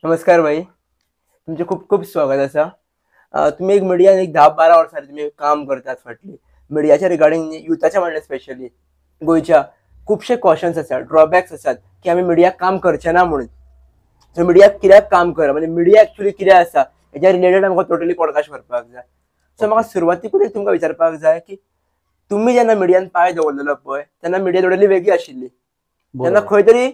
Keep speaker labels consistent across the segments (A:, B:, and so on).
A: नमस्कार भाई, तुमचें खूब खूब स्वागत आसा. तुमी एक मिडियान एक 10-12 वर्सां तुमी काम करतात फाटली. मिडियाच्या रिगार्डींग युथाच्या म्हणल्यार स्पेशली गोंयच्या खुबशे क्वेश्चन्स आसात, ड्रॉबॅक्स आसात की आमी मिडियाक काम करचे ना म्हणून. सो मिडियाक कित्याक काम करप आनी मिडिया एक्चुअली कितें आसा हेज्या रिलेटेड आमकां टोटली पॉडकास्ट करपाक जाय. सो म्हाका सुरवातीकूच एक तुमकां विचारपाक जाय की तुमी जेन्ना मिडियान पांय दवरलेलो पळय तेन्ना मिडिया टोटली वेगळी आशिल्ली. तेन्ना खंय तरी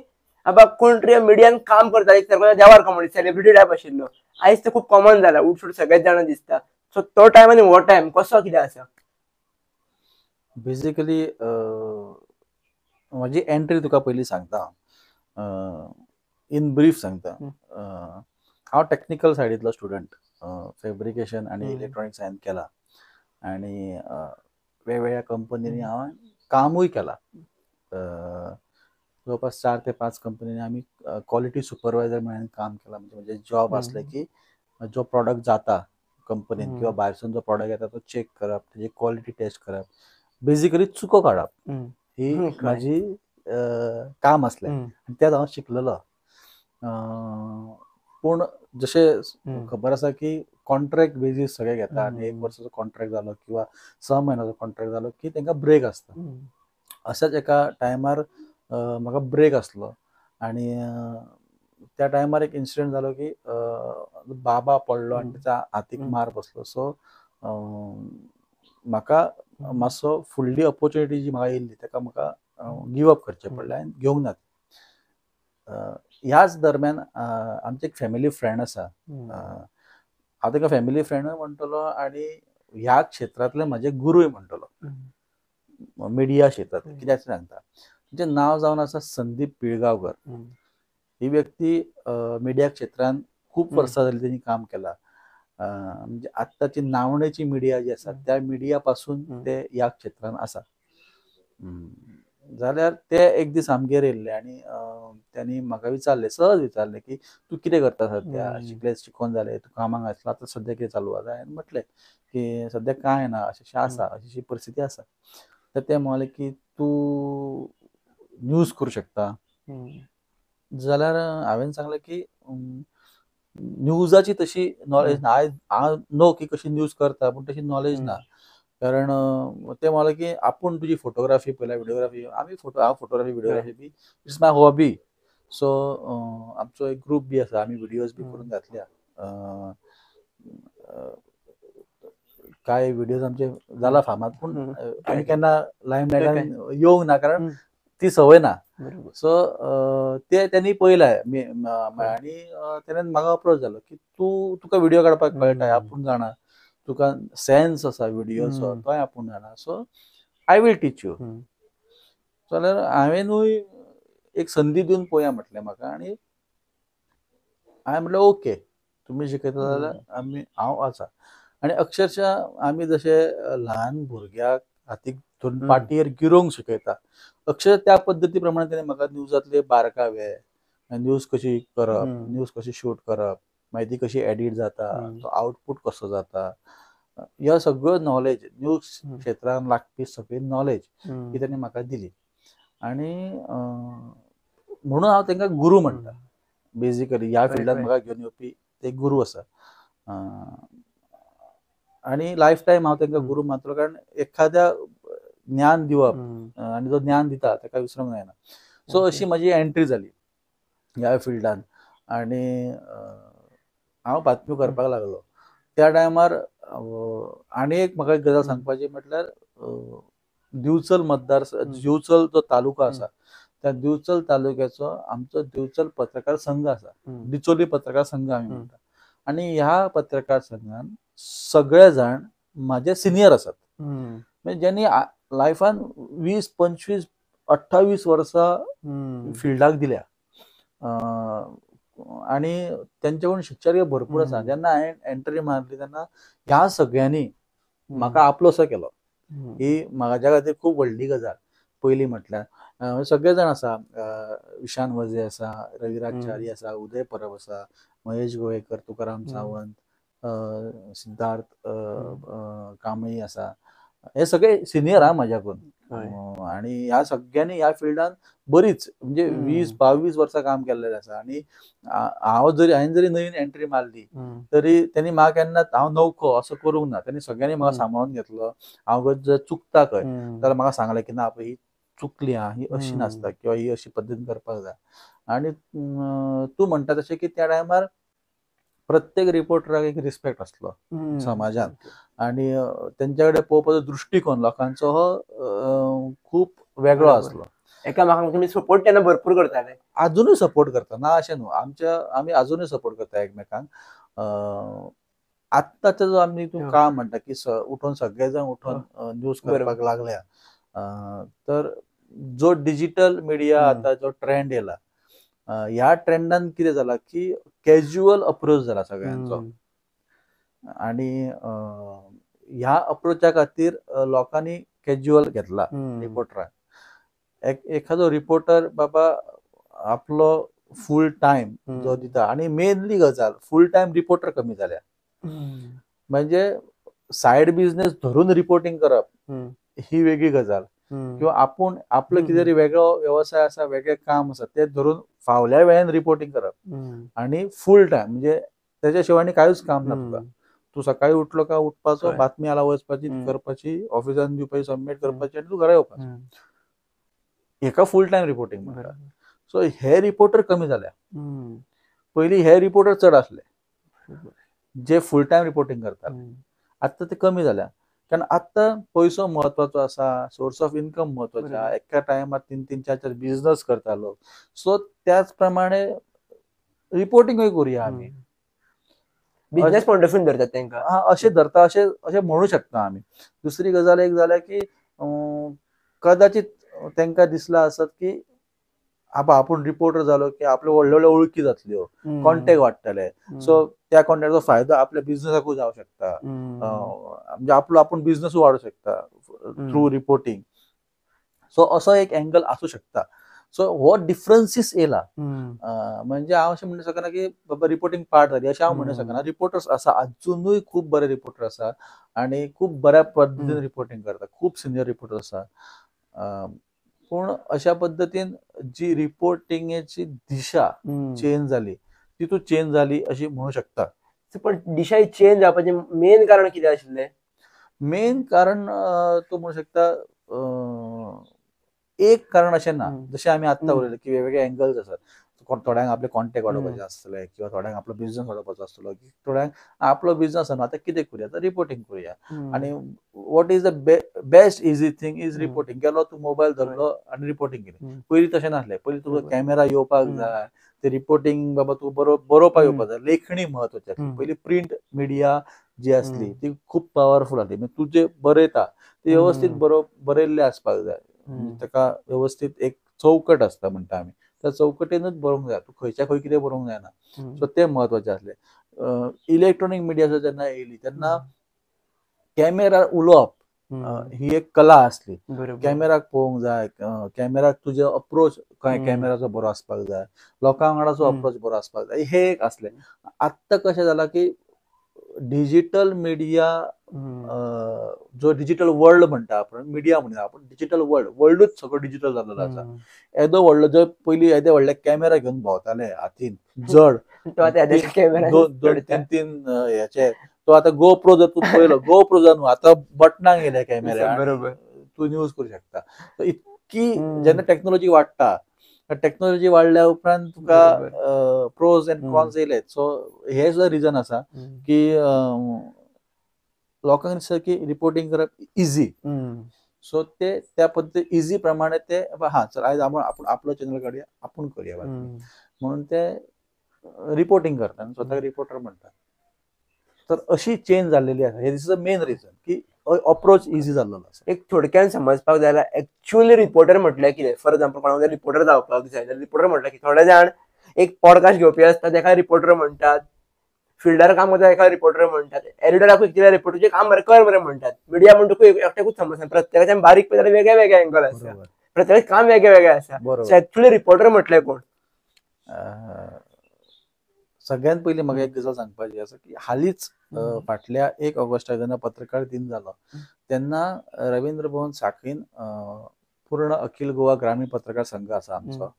A: आबा कोण तरी मिडियान काम करता एक सारको देवार कमोडी सेलिब्रिटी टायप आशिल्लो. आयज ते खूब कॉमन जाला, उठसूट सगळेच जाणां दिसता. सो तो टायम आनी हो टायम कसो कितें आसा?
B: बेसिकली म्हजी एंट्री तुका पयलीं सांगता, इन ब्रीफ सांगता. हांव टॅक्निकल सायडींतलो स्टुडंट, फेब्रिकेशन आनी इलेक्ट्रॉनिक्स हांवें केला आनी वेगवेगळ्या कंपनींनी हांवें कामूय केलां. जवळपास 4 ते 5 कंपनींनी आमी क्वॉलिटी सुपरवायझर म्हणून काम केलां. म्हणजे जॉब आसलें की जो प्रॉडक्ट जाता कंपनीन किंवा भायरसून जो प्रॉडक्ट येता तो चॅक करप, तेजी क्वॉलिटी टेस्ट करप, बेजिकली चुको काडप ही म्हाजी काम आसलें आनी तेंच हांव शिकलेलो. पूण जशें खबर आसा की कॉन्ट्रॅक्ट बेजीस सगळे घेता आनी 1 वर्साचो कॉन्ट्रॅक्ट जालो किंवा 6 म्हयन्याचो कॉन्ट्रॅक्ट जालो की तांकां ब्रेक आसता. अशाच एका टायमार म्हाका ब्रेक आसलो आनी त्या टायमार एक इन्सिडंट जालो की बाबा पडलो आनी ताच्या हातीक मार बसलो. सो म्हाका मातसो फुडली ऑपोर्चुनिटी जी म्हाका येयल्ली ताका म्हाका गिव अप करचें पडलें, हांवें घेवंक ना. ह्याच दरम्यान आमचे एक फॅमिली फ्रेंड आसा, हांव ताका फॅमिली फ्रेंडूय म्हणटलो आनी ह्या क्षेत्रांतले म्हजे गुरूय म्हणटलो, मिडिया क्षेत्रांतले. कित्याक सांगता, तुमचें नांव जावन आसा संदीप पिळगांवकर. ही व्यक्ती मिडिया क्षेत्रांत खूब वर्सां जाली तेणी काम केलां. म्हणजे आत्ताची नावणेची मिडिया जी आसा त्या मिडिया पासून ते ह्या क्षेत्रांत आसा. जाल्यार ते एक दीस आमगेर येयल्ले आनी त्यांनी म्हाका विचारलें, सहज विचारलें की तूं कितें करता सद्या, शिकलें शिकोन जालें, तूं कामाक आसलो, आतां सद्या कितें चालू आसा? हांवें म्हटलें की सद्या कांय ना, अशें अशें आसा, अशी अशी परिस्थिती आसा. तर ते म्हणले की तूं न्यूज करूं शकता. जाल्यार हांवें सांगलें की न्यूजाची तशी नॉलेज ना, I know की कशी न्यूज करता पूण तशी नॉलेज ना. कारण ते म्हणले की आपूण तुजी फोटोग्राफी पळयल्या, व्हिडियोग्राफी, आमी हांव photography videography be it's my hobby. So आमचो एक ग्रूप बी आसा, आमी व्हिडियोज बी करून घातल्या, कांय व्हिडियोज आमचे जाला फामाद, पूण आमी केन्ना लायमलायटान येवंक ना कारण ती संवय ना. सो ते त्यांनी पळयलें आनी तेणें म्हाका अप्रोच जालो की तूं तुका व्हिडियो काडपाक कळटा, आपूण जाणा, तुका सेन्स आसा व्हिडियोचो, तोय आपूण जाणा, so I will teach you. जाल्यार हांवेनूय एक संदी दिवन पळोवया म्हटलें म्हाका आनी हांवें म्हटलें ओके, तुमी शिकयता जाल्यार आमी हांव आसा. आनी अक्षरशः आमी जशे ल्हान भुरग्याक हातीक धरून पाटयेर गिरोवंक शिकयता, अक्षरशः त्या पद्दती प्रमाणे तेणें म्हाका न्यूजांतले बारकावे, न्यूज कशी करप, न्यूज कशी शूट करप, मागीर ती कशी एडिट जाता, तो आउटपूट कसो जाता, ह्या सगळ्यो नॉलेज न्यूज क्षेत्रान लागपी सगळी नॉलेज ही तेणें म्हाका दिली. आनी म्हणून हांव तांकां गुरू म्हणटा. बेजिकली ह्या फिल्डान म्हाका घेवन येवपी ते गुरू आसा आनी लायफ टायम हांव तांकां गुरू मानतलो, कारण एखाद्या ज्ञान दिवप आनी जो ज्ञान दिता ताका विसरूंक जायना. सो अशी म्हजी एंट्री जाली ह्या फिल्डान आनी हांव बातम्यो करपाक लागलो. त्या टायमार आनी एक म्हाका एक गजाल सांगपाची म्हटल्यार दिवचल मतदार, दिवचल जो तालुका आसा त्या दिवचल तालुक्याचो आमचो दिवचल पत्रकार संघ आसा, डिचोली पत्रकार संघ आमी म्हणटा. आनी ह्या पत्रकार संघान सगळे जाण म्हाजे सिनियर आसात, म्हणजे ज्यांनी लायफान 20, 25, 28 वर्सां फिल्डाक दिल्या आनी तेंचे कडून शिक्षार्य भरपूर आसा. जेन्ना हांवें एंट्री मारली तेन्ना ह्या सगळ्यांनी म्हाका आपलोसो केलो, ही म्हाज्या खातीर खूब व्हडली गजाल. पयलीं म्हटल्यार सगळे जाण आसा, विशान वझे आसा, रविराज च्यारी आसा, उदय परब आसा, महेश गोवेकर, तुकाराम सावंत, सिद्धार्थ कांबळी आसा, हे सगळे सिनियर आहा म्हाज्याकून. आणि ह्या सगळ्यांनी ह्या फिल्डान बरीच म्हणजे 20-22 वर्सां काम केल्लें आसा. आनी हांव जरी हांवें जरी नवीन एंट्री मारली तरी त्यांनी म्हाका केन्ना हांव नवखो असो करूंक ना, त्यांनी सगळ्यांनी म्हाका सांबाळून घेतलो. हांव जर चुकता खंय जाल्यार म्हाका सांगलें की ना ही चुकली आं, ही अशी नासता किंवा ही अशी पद्दतीन करपाक जाय. आनी तूं म्हणटा तशें की त्या टायमार प्रत्येक रिपोर्टराक एक रिस्पेक्ट आसलो समाजान आनी तेंच्या कडेन पळोवपाचो दृश्टिकोन लोकांचो हो खूब वेगळो आसलो.
A: एकामेकांक तुमी सपोर्ट तेन्ना भरपूर करताले,
B: अजुनूय सपोर्ट करता ना अशें न्हू, आमी अजुनूय सपोर्ट करता एकमेकांक. आत्ताचो जो आमी तूं काम म्हणटा की उठून सगळे जाण उठून न्यूज करपाक लागल्या, तर जो डिजिटल मिडिया आतां जो ट्रेंड येयला ह्या ट्रेंडान कितें जाला की कॅज्युअल अप्रोच जाला सगळ्यांचो. आनी ह्या अप्रोचा खातीर लोकांनी कॅज्युअल घेतला रिपोर्टराक. एखादो रिपोर्टर बाबा आपलो फूल टायम जो दिता, आनी मेनली गजाल फूल टायम रिपोर्टर कमी जाल्या, म्हणजे सायड बिझनेस धरून रिपोर्टिंग करप ही वेगळी गजाल, किंवा आपूण आपलो कितें तरी वेगळो वेवसाय आसा, वेगळें काम आसा ते धरून फावल्या वेळान रिपोर्टिंग करप आनी फूल टायम म्हणजे तेच्या शिवाय कांयच काम ना तुका. तूं सकाळी उठलो काय उठपाचो, बातमी आला वचपाची, करपाची, ऑफिसान दिवपाची, सबमीट करपाची आनी तूं घरा येवपाचो. हेका फूल टायम रिपोर्टिंग म्हणटा. सो हे रिपोर्टर कमी जाल्या, पयलीं हे रिपोर्टर चड आसले जे फूल टायम रिपोर्टिंग करतात, आतां ते कमी जाल्या. कारण आतां पयसो म्हत्वाचो आसा, सोर्स ऑफ इन्कम म्हत्वाचो आसा, एका टायमार 3-3, 4-4 बिझनस करता लोक. सो त्याच प्रमाणे रिपोर्टिंगूय करुया आमी,
A: बिझनेस पॉयंट ऑफ व्यू धरतात तांकां,
B: अशें धरता, अशें अशें म्हणू शकता आमी. दुसरी गजाल एक जाल्या की कदाचित तांकां दिसलां आसत की आपूण रिपोर्टर जालो की आपल्यो व्हडल्यो व्हडल्यो वळखी जातल्यो, कॉन्टेक्ट वाडटले, सो त्या कॉन्टेक्टाचो फायदो आपल्या बिझनसाकूय जावंक शकता, म्हणजे आपलो आपूण बिझनसूय वाडूंक शकता थ्रू रिपोर्टिंग. सो असो एक एंगल आसूं शकता. सो हो डिफरन्सीस येयला. म्हणजे हांव अशें म्हणूंक शकना की बाबा रिपोर्टिंग पार्ट जाली अशें हांव म्हणूंक शकना. रिपोर्टर्स आसा, अजुनूय खूब बरे रिपोर्टर आसा आनी खूब बऱ्या पद्दतीन रिपोर्टिंग करता, खूब सिनियर रिपोर्टर आसा. पूण अशा पद्दतीन जी रिपोर्टिंगेची दिशा चेंज जाली ती तूं चेंज जाली अशी म्हणू शकता.
A: पण दिशा चेंज जावपाचें मेन कारण कितें आशिल्लें?
B: मेन कारण तूं म्हणू शकता एक कारण अशें ना, जशें आमी आत्तां उलयले की वेगवेगळे एंगल्स आसात, थोड्यांक आपले कॉन्टेक्ट वाडोवपाचे आसतले किंवा थोड्यांक आपलो बिझनस वाडोवपाचो आसतलो, थोड्यांक आपलो बिझनस आसा आतां कितें करुया, आतां रिपोर्टिंग करुया. आनी what is the best easy thing is reporting. गेलो तूं मोबायल धरलो आनी रिपोर्टिंग केलें. पयलीं तशें नासलें, पयलीं तुका कॅमेरा येवपाक जाय, ते रिपोर्टिंग बाबा तूं बरोवपाक येवपाक जाय, लेखणी म्हत्वाची आसली. पयलीं प्रिंट मिडिया जी आसली ती खूब पावरफूल आसली, म्हणजे तूं जें बरयता तें वेवस्थीत बरयल्लें आसपाक जाय, ताका वेवस्थीत एक चौकट आसता म्हणटा आमी, त्या चौकटीनूच बरोवंक जाय, तूं खंयच्या खंय कितें बरोवंक जायना. सो तें म्हत्वाचें आसलें. इलेक्ट्रॉनीक मिडिया जेन्ना येयली तेन्ना कॅमेरा उलोवप ही एक कला आसली, कॅमेराक पळोवंक जाय, कॅमेराक तुजें अप्रोच कॅमेराचो बरो आसपाक जाय, लोकां वांगडाचो अप्रोच बरो आसपाक जाय, हें एक आसलें. आत्तां कशें जालां की डिजिटल मिडिया जो डिजिटल वर्ल्ड म्हणटा आपण, मिडिया म्हणटा आपण, डिजिटल वर्ल्ड, वर्ल्डूच सगळो डिजिटल जाल्लो आसा. येदो व्हडलो जो पयलीं येदे व्हडले कॅमेरा घेवन भोंवताले हातीन जड, 2, 3, 3 हेचे, तो आतां गोप्रो जर तूं पळयलो, गोप्रो जावन आतां बटनांक येयले कॅमेरा,
A: बरोबर
B: तूं न्यूज करूं शकता. इतकी जेन्ना टॅक्नोलॉजी वाडटा, टॅक्नोलॉजी वाडल्या उपरांत तुका प्रोज एंड कॉन्स येयले. सो हे सुद्दां रिजन आसा की लोकांक दिसता की रिपोर्टिंग करप इजी, सो ते त्या पद्दती इजी प्रमाणे ते हा चल आयज आपूण आपलो चॅनल काडुया, आपूण करुया म्हणून ते रिपोर्टिंग करता आनी स्वताक रिपोर्टर म्हणटात. तर अशी चेंज जाल्लेली आसा. हे this is the main reason की अप्रोच इजी जाल्लो आसा.
A: एक थोडक्यान समजपाक जाय जाल्यार एक्चुअली रिपोर्टर म्हटल्यार कितें? फॉर एग्जाम्पल कोणाक रिपोर्टर जावपाक जाय जाल्यार रिपोर्टर म्हटल्यार कितें? थोडे जाण एक पॉडकास्ट घेवपी आसता ताका रिपोर्टर म्हणटात, फिल्डार काम करता एका रिपोर्टर म्हणटात, एडिटराकूय कितें रिपोर्टरचें काम बरें कर बरें म्हणटात. मिडिया म्हणटकूच एकट्याकूच समजना, प्रत्येकाच्यान बारीक पळयल्यार वेगळे वेगळे एंगल आसा, प्रत्येकाचें काम वेगळे वेगळे आसा. सो एक्चुअली रिपोर्टर म्हटल्यार कोण?
B: सगळ्यात पयलीं म्हाका एक गजाल सांगपाची आसा की हालींच फाटल्या 1 ऑगस्टाक जेन्ना पत्रकार दिन जालो तेन्ना रवींद्र भवन साखळीन पूर्ण अखिल गोवा ग्रामीण पत्रकार संघ आसा आमचो,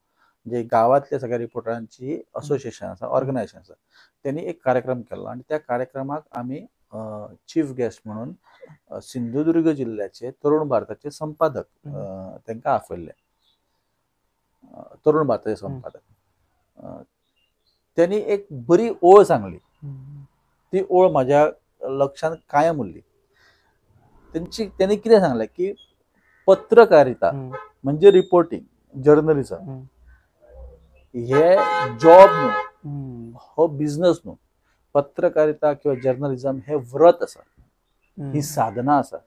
B: जे गांवांतल्या सगळ्या रिपोर्टरांची असोसिएशन आसा, ऑर्गनायझेशन आसा, त्यांनी एक कार्यक्रम केलो आनी त्या कार्यक्रमाक आमी चीफ गेस्ट म्हणून सिंधुदुर्ग जिल्ल्याचे तरुण भारताचे संपादक तांकां आपयल्ले, तरुण भारताचे संपादक. त्यांनी एक बरी ओळ सांगली, ती ओळ माझ्या लक्षात कायम उरली. त्यांनी कितें सांगलें की पत्रकारिता म्हणजे रिपोर्टिंग, जर्नलिझम हे जॉब न्हू, हो बिझनस न्हू. पत्रकारिता किंवा जर्नलिझम हे व्रत आसा, ही साधना आसा.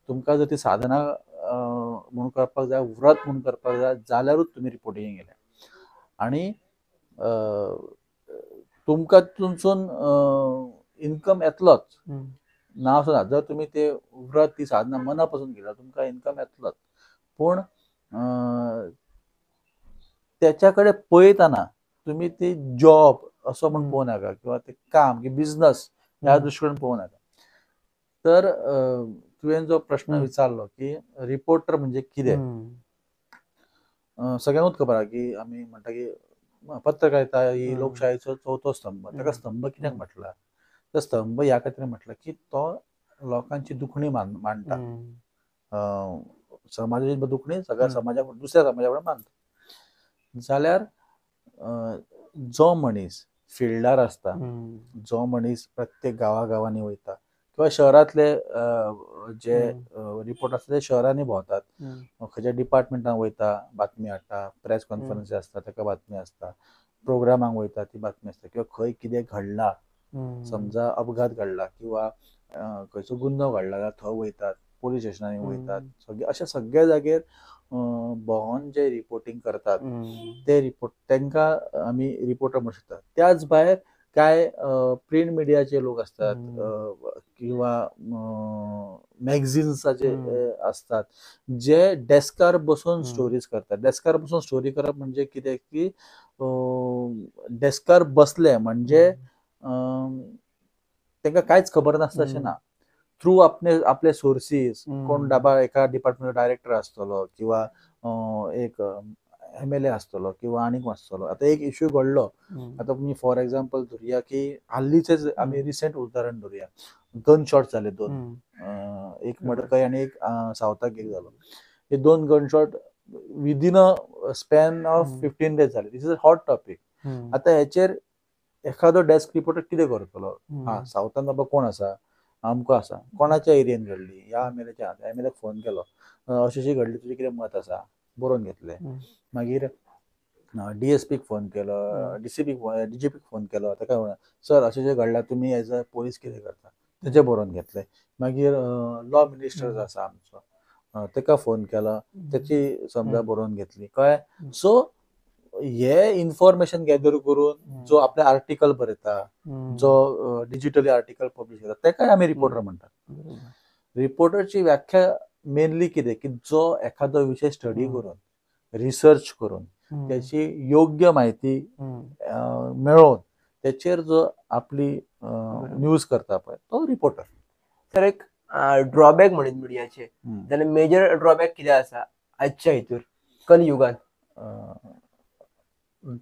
B: तुमकां जर ती साधना म्हणून करपाक जाय, व्रत म्हणून करपाक जाय जाल्यारूच तुमी रिपोर्टिंग गेले आनी तुमकां तुमसून इनकम येतलोच ना असो ना. जर तुमी ते व्रत ती साधना मना पासून केल्या तुमकां इनकम येतलोच, पूण त्याच्या कडेन पळयतना तुमी ती जॉब असो म्हण पळोवं नाका किंवा ते काम की बिझनस ह्या दृश्टीकोन पळोवं नाका. तर तुवें जो प्रश्न विचारलो की रिपोर्टर म्हणजे कितें, सगळ्यांकूच खबर आसा की आमी म्हणटा की पत्रकारिता ही लोकशाहीचो चवथो स्तंभ. ताका स्तंभ कित्याक म्हटला? तर स्तंभ ह्या खातीर म्हटला की तो लोकांची दुखणी मांडटा, समाजाची दुखणी सगळ्या समाजा दुसऱ्या समाजा कडेन मांडटा. जाल्यार जो मनीस फिल्डार आसता, जो मनीस प्रत्येक गांवागांवांनी वयता किंवा शहरांतले जे रिपोर्ट आसता ते शहरांनी भोंवतात, खंयच्या डिपार्टमेंटान वयता बातमी हाडटा, प्रेस कॉन्फरन्स आसता ताका बातमी आसता, प्रोग्रामांक वयता ती बातमी आसता, किंवा खंय कितें घडला, समजा अपघात घडला किंवा खंयचो गुन्यांव घडला जाल्यार थंय वयतात, पोलीस स्टेशनांनी वयतात, सगळे अशा सगळ्या जागेर भोंवन जे रिपोर्टिंग करतात ते रिपोर्ट तांकां आमी रिपोर्टर म्हणू शकता. त्याच भायर काय प्रिंट मिडियाचे लोक असतात किंवा मॅगझिन्साचे असतात जे डेस्कार बसून स्टोरीज करतात. डेस्कार बसून स्टोरी करप म्हणजे कितें की डेस्कार बसले म्हणजे तांकां कांयच खबर नासता अशें ना. थ्रू आपले आपले सोर्सीस, कोण बाबा एका डिपार्टमेंट डायरेक्टर आसतलो किंवा एक MLA आसतलो किंवा आनी कोण आसतलो. आतां एक इश्यू घडलो, आतां तुमी फॉर एग्जाम्पल धरुया की हालींचेच आमी रिसेंट उदाहरण धरुया, गन शॉट जाले दोन, एक मडकय आनी एक सावथाक एक जालो. हे 2 gun shot within a span of 15 days जाले. This is a hot topic. आतां हेचेर एखादो डेस्क रिपोर्टर कितें करतलो? हा, सावथान बाबा कोण आसा, आमकां आसा, कोणाच्या एरियेन घडली, ह्या एमएलएच्या, एमएलएक फोन केलो, अशें अशें घडली, तुजें कितें मत आसा, बरोवन घेतलें. मागीर DSPक फोन केलो, DCPक, DGPक फोन केलो, ताका सर अशें जें घडलां तुमी एज अ पोलीस कितें करता, तेजें बरोवन घेतलें. मागीर लॉ मिनिस्टर आसा आमचो, ताका फोन केलो, तेची समजा बरोवन घेतली, कळ्ळें. सो हे इन्फॉर्मेशन गॅदर करून जो आपले आर्टिकल बरयता, जो डिजिटली आर्टिकल पब्लिश करता, ताकाय आमी रिपोर्टर म्हणटात. रिपोर्टरची व्याख्या मेनली कितें की जो एखादो विशय स्टडी करून, रिसर्च करून, त्याची योग्य म्हायती मेळोवन त्याचेर जो आपली न्यूज करता पळय तो रिपोर्टर.
A: सर, एक ड्रॉबॅक म्हणीत मिडियाचे जाल्यार मेजर ड्रॉबॅक कितें आसा आजच्या हितूर कलयुगान?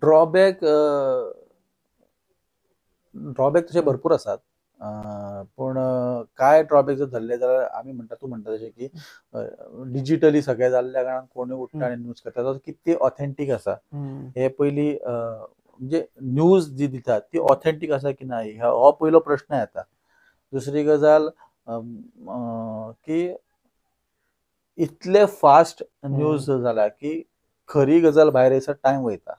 B: ड्रॉबॅक तशे भरपूर आसात, पूण काय ड्रॉबॅक जर धरले जाल्यार आमी म्हणटा, तूं म्हणटा तशें की डिजिटली सगळें जाल्ल्या कारणान कोणूय उठ्ठा आनी न्यूज करता, तो कितली ऑथेंटीक आसा हे पयलीं, म्हणजे न्यूज जी दितात ती ऑथेंटीक आसा की ना हो पयलो प्रश्न येता. दुसरी गजाल की इतले फास्ट न्यूज जाल्या की खरी गजाल भायर येसर टायम वयता.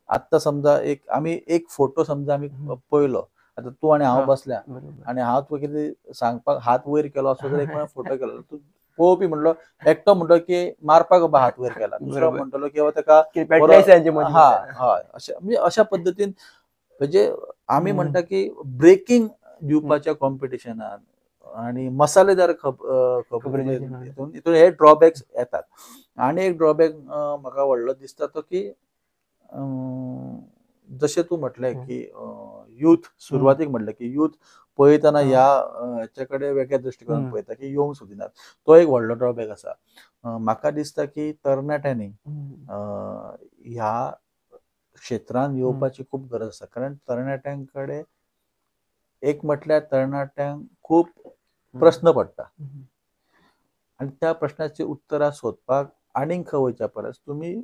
B: आत्तां समजा एक आमी एक फोटो समजा आमी पळयलो, आतां तूं आनी हांव बसल्या आनी हांव तुका कितें सांगपाक हात वयर केलो असो जर एक फोटो केलो, तूं पळोवपी म्हणलो एकटो म्हणटलो की मारपाक बाबा हात वयर केला, दुसरो म्हणटलो की ताका हा हय, अशें म्हणजे अशा पद्दतीन म्हणजे आमी म्हणटा की ब्रेकींग दिवपाच्या कॉम्पिटिशनान आणि मसालेदार खबर हितून हे ड्रॉबॅक्स येतात. आनी एक ड्रॉबॅक म्हाका व्हडलो दिसता तो की जशें तूं म्हटलें की यूथ सुरवातीक म्हटलें की यूथ पळयतना ह्या हेच्या कडेन वेगळ्या दृश्टिकोनान पळयता की येवंक सोदिनात, तो एक व्हडलो ड्रॉबॅक आसा. म्हाका दिसता की तरणाट्यांनी ह्या क्षेत्रान येवपाची खूब गरज आसा, कारण तरणाट्यां कडेन एक म्हटल्यार तरणाट्यांक खूब प्रस्न पडटा आनी त्या प्रश्नाची उत्तरां सोदपाक आनीक खंय वयच्या परस तुमी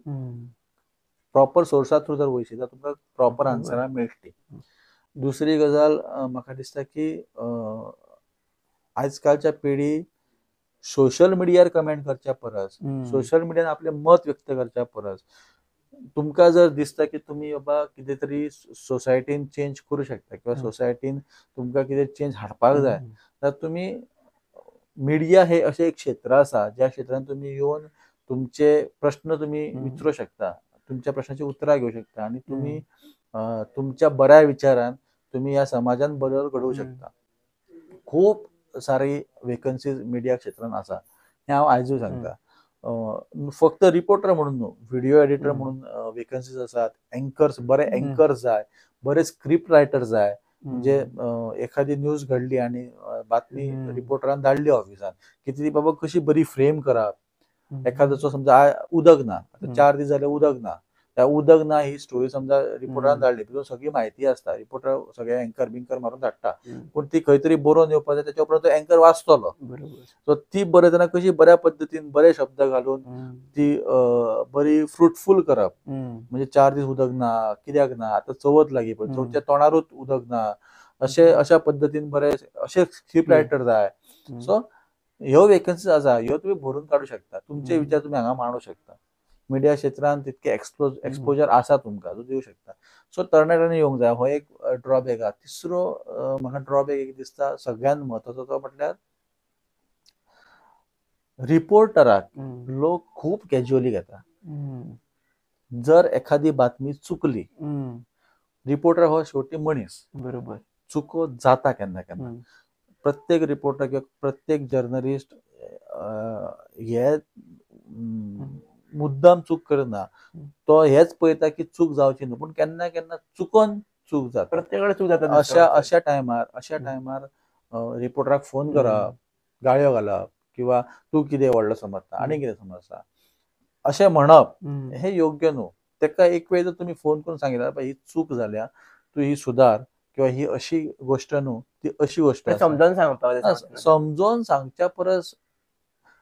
B: प्रॉपर सोर्सा थ्रू जर वयशी जाल्यार तुमकां प्रॉपर आन्सरां मेळटली. दुसरी गजाल म्हाका दिसता की आजकालच्या पिढी सोशल मिडियार कमेंट करच्या परस, सोशल मिडियान आपलें मत व्यक्त करच्या परस, तुमकां जर दिसता की तुमी बाबा कितें तरी सोसायटीन चेंज करूं शकता किंवा सोसायटीन तुमकां कितें चेंज हाडपाक जाय जाल्यार तुमी मिडिया हे अशें एक क्षेत्र आसा ज्या क्षेत्रान तुमी येवन तुमचे प्रश्न तुमी विचारूं शकता, तुमच्या प्रश्नाची उतरां घेवं शकता आनी तुमी तुमच्या बऱ्या विचारान तुमी ह्या समाजान बदल घडोवं शकता. खूब सारी वेकन्सीज मिडिया क्षेत्रान आसा हें हांव आयजूय सांगता. फक्त रिपोर्टर म्हणून न्हू, व्हिडिओ एडिटर म्हणून वेकन्सीज आसात, एंकर्स, बरे एंकर्स जाय, बरे स्क्रिप्ट रायटर जाय. म्हणजे एखादी न्यूज घडली आनी बातमी रिपोर्टरान धाडली ऑफिसान की ती बाबा कशी बरी फ्रेम करप. एखाद्याचो समजा उदक ना, आतां 4 दीस जाले उदक ना, त्या उदक ना ही स्टोरी समजा रिपोर्टरान धाडली, तितून सगळी म्हायती आसता, रिपोर्टर सगळे एंकर बिंकर मारून धाडटा, पूण ती खंय तरी बरोवन येवपाक जाय, त्याच्या उपरांत तो एंकर वाचतलो. सो ती बरयतना कशी बऱ्या पद्दतीन बरे शब्द घालून ती बरी फ्रुटफूल करप. म्हणजे 4 दीस उदक ना, कित्याक ना, आतां चवथ लागीं पळय, चवथच्या तोंडारूच उदक ना, अशे अशा पद्दतीन बरे अशे स्क्रिप्ट रायटर जाय. सो ह्यो वेकन्सीज आसा, ह्यो तुमी भरून काडूं शकता, तुमचे विचार तुमी हांगा मांडूं शकता. मिडिया क्षेत्रान तितके एक्सपोजर आसा तुमकां, जो दिवं शकता. सो तरणाट्यांनी येवंक जाय, हो एक ड्रॉबॅक आसा. तिसरो म्हाका ड्रॉबॅक एक दिसता सगळ्यांत म्हत्वाचो, तो म्हटल्यार रिपोर्टराक लोक खूब कॅज्युअली घेता. जर एखादी बातमी चुकली, रिपोर्टर हो शेवटी मनीस,
A: बरोबर,
B: चुको जाता केन्ना केन्ना. प्रत्येक रिपोर्टर किंवा प्रत्येक जर्नलिस्ट हे मुद्दाम चूक करना, तो हेच पळयता की चूक जावची न्हू, पूण केन्ना केन्ना चुकोन चूक जाता,
A: प्रत्येकाकडे चूक जाता.
B: अशा अशा टायमार अशा टायमार रिपोर्टराक फोन करप, गाळयो घालप किंवा तूं कितें व्हडलो समजता आनी कितें समजता अशें म्हणप हें योग्य न्हू. तेका एक वेळ जर तुमी फोन करून सांगितलें ही चूक जाल्या, तूं ही सुदार किंवा ही अशी गोश्ट न्हू, ती अशी गोश्ट,
A: समजून सांगपाक,
B: समजून सांगच्या परस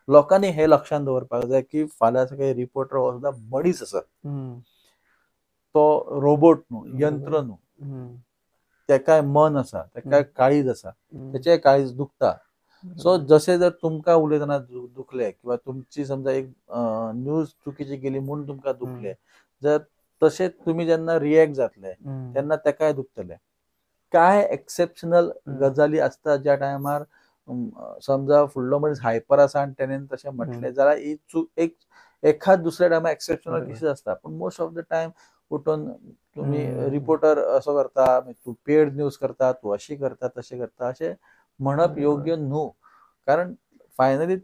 B: लोकांनी हे लक्षांत दवरपाक जाय की फाल्यां सकाळीं रिपोर्टर हो सुद्दां मनीस आसा, तो रोबोट न्हू, यंत्र न्हू, तेकाय मन आसा, तेकाय काळीज आसा, तेचें काळीज दुखता. सो जशें जर तुमकां उलयतना दुखलें किंवा तुमची समजा एक न्यूज चुकीची गेली म्हूण तुमकां दुखलें, जर तशें तुमी जेन्ना रिएक्ट जातले तेन्ना तेकाय दुखतलें. कांय एक्सेप्शनल गजाली आसता ज्या टायमार समजा फुडलो मनीस हायपर आसा आनी तेणेन तशें म्हटलें जाल्यार ही चूक एक एखाद दुसऱ्या टायमार एक्सेप्शनल केसीस आसता, पूण मोस्ट ऑफ the time उठून तुमी रिपोर्टर असो करता, तूं पेड न्यूज करता, तूं अशी करता तशें करता, अशें म्हणप योग्य न्हू. कारण फायनली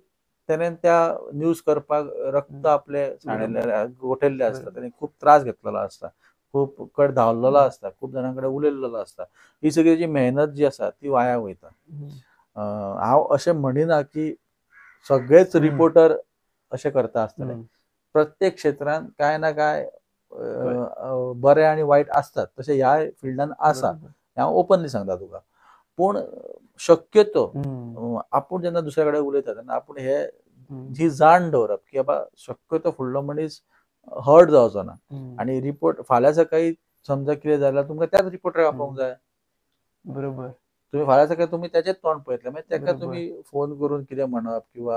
B: तेणेन त्या न्यूज करपाक रक्त आपले सांडिल्ले गोठेल्ले आसता, तेणें खूब त्रास घेतलेलो आसता, खूब कड धांवलेलो आसता, खूब जाणां कडेन उलयल्लो आसता, ही सगळी जी मेहनत जी आसा ती वाया वयता. हांव अशें म्हणिना की सगळेच रिपोर्टर अशें करता आसतले, प्रत्येक क्षेत्रान कांय ना कांय बरें आनी वायट आसतात, तशें ह्या फिल्डान आसा, हांव ओपनली सांगता तुका. पूण शक्यतो आपूण जेन्ना दुसऱ्या कडेन उलयता तेन्ना आपूण हे जी जाण दवरप की बाबा शक्यतो फुडलो मनीस हर्ट जावचो ना आनी रिपोर्ट फाल्यां सकाळीं समजा कितें जाल्यार तुमकां त्याच रिपोर्टराक आपोवंक जाय,
A: बरोबर,
B: तुमी फाल्यां सकाळीं तुमी तेचेच तोंड पळयतले, मागीर तेका तुमी फोन करून कितें म्हणप किंवा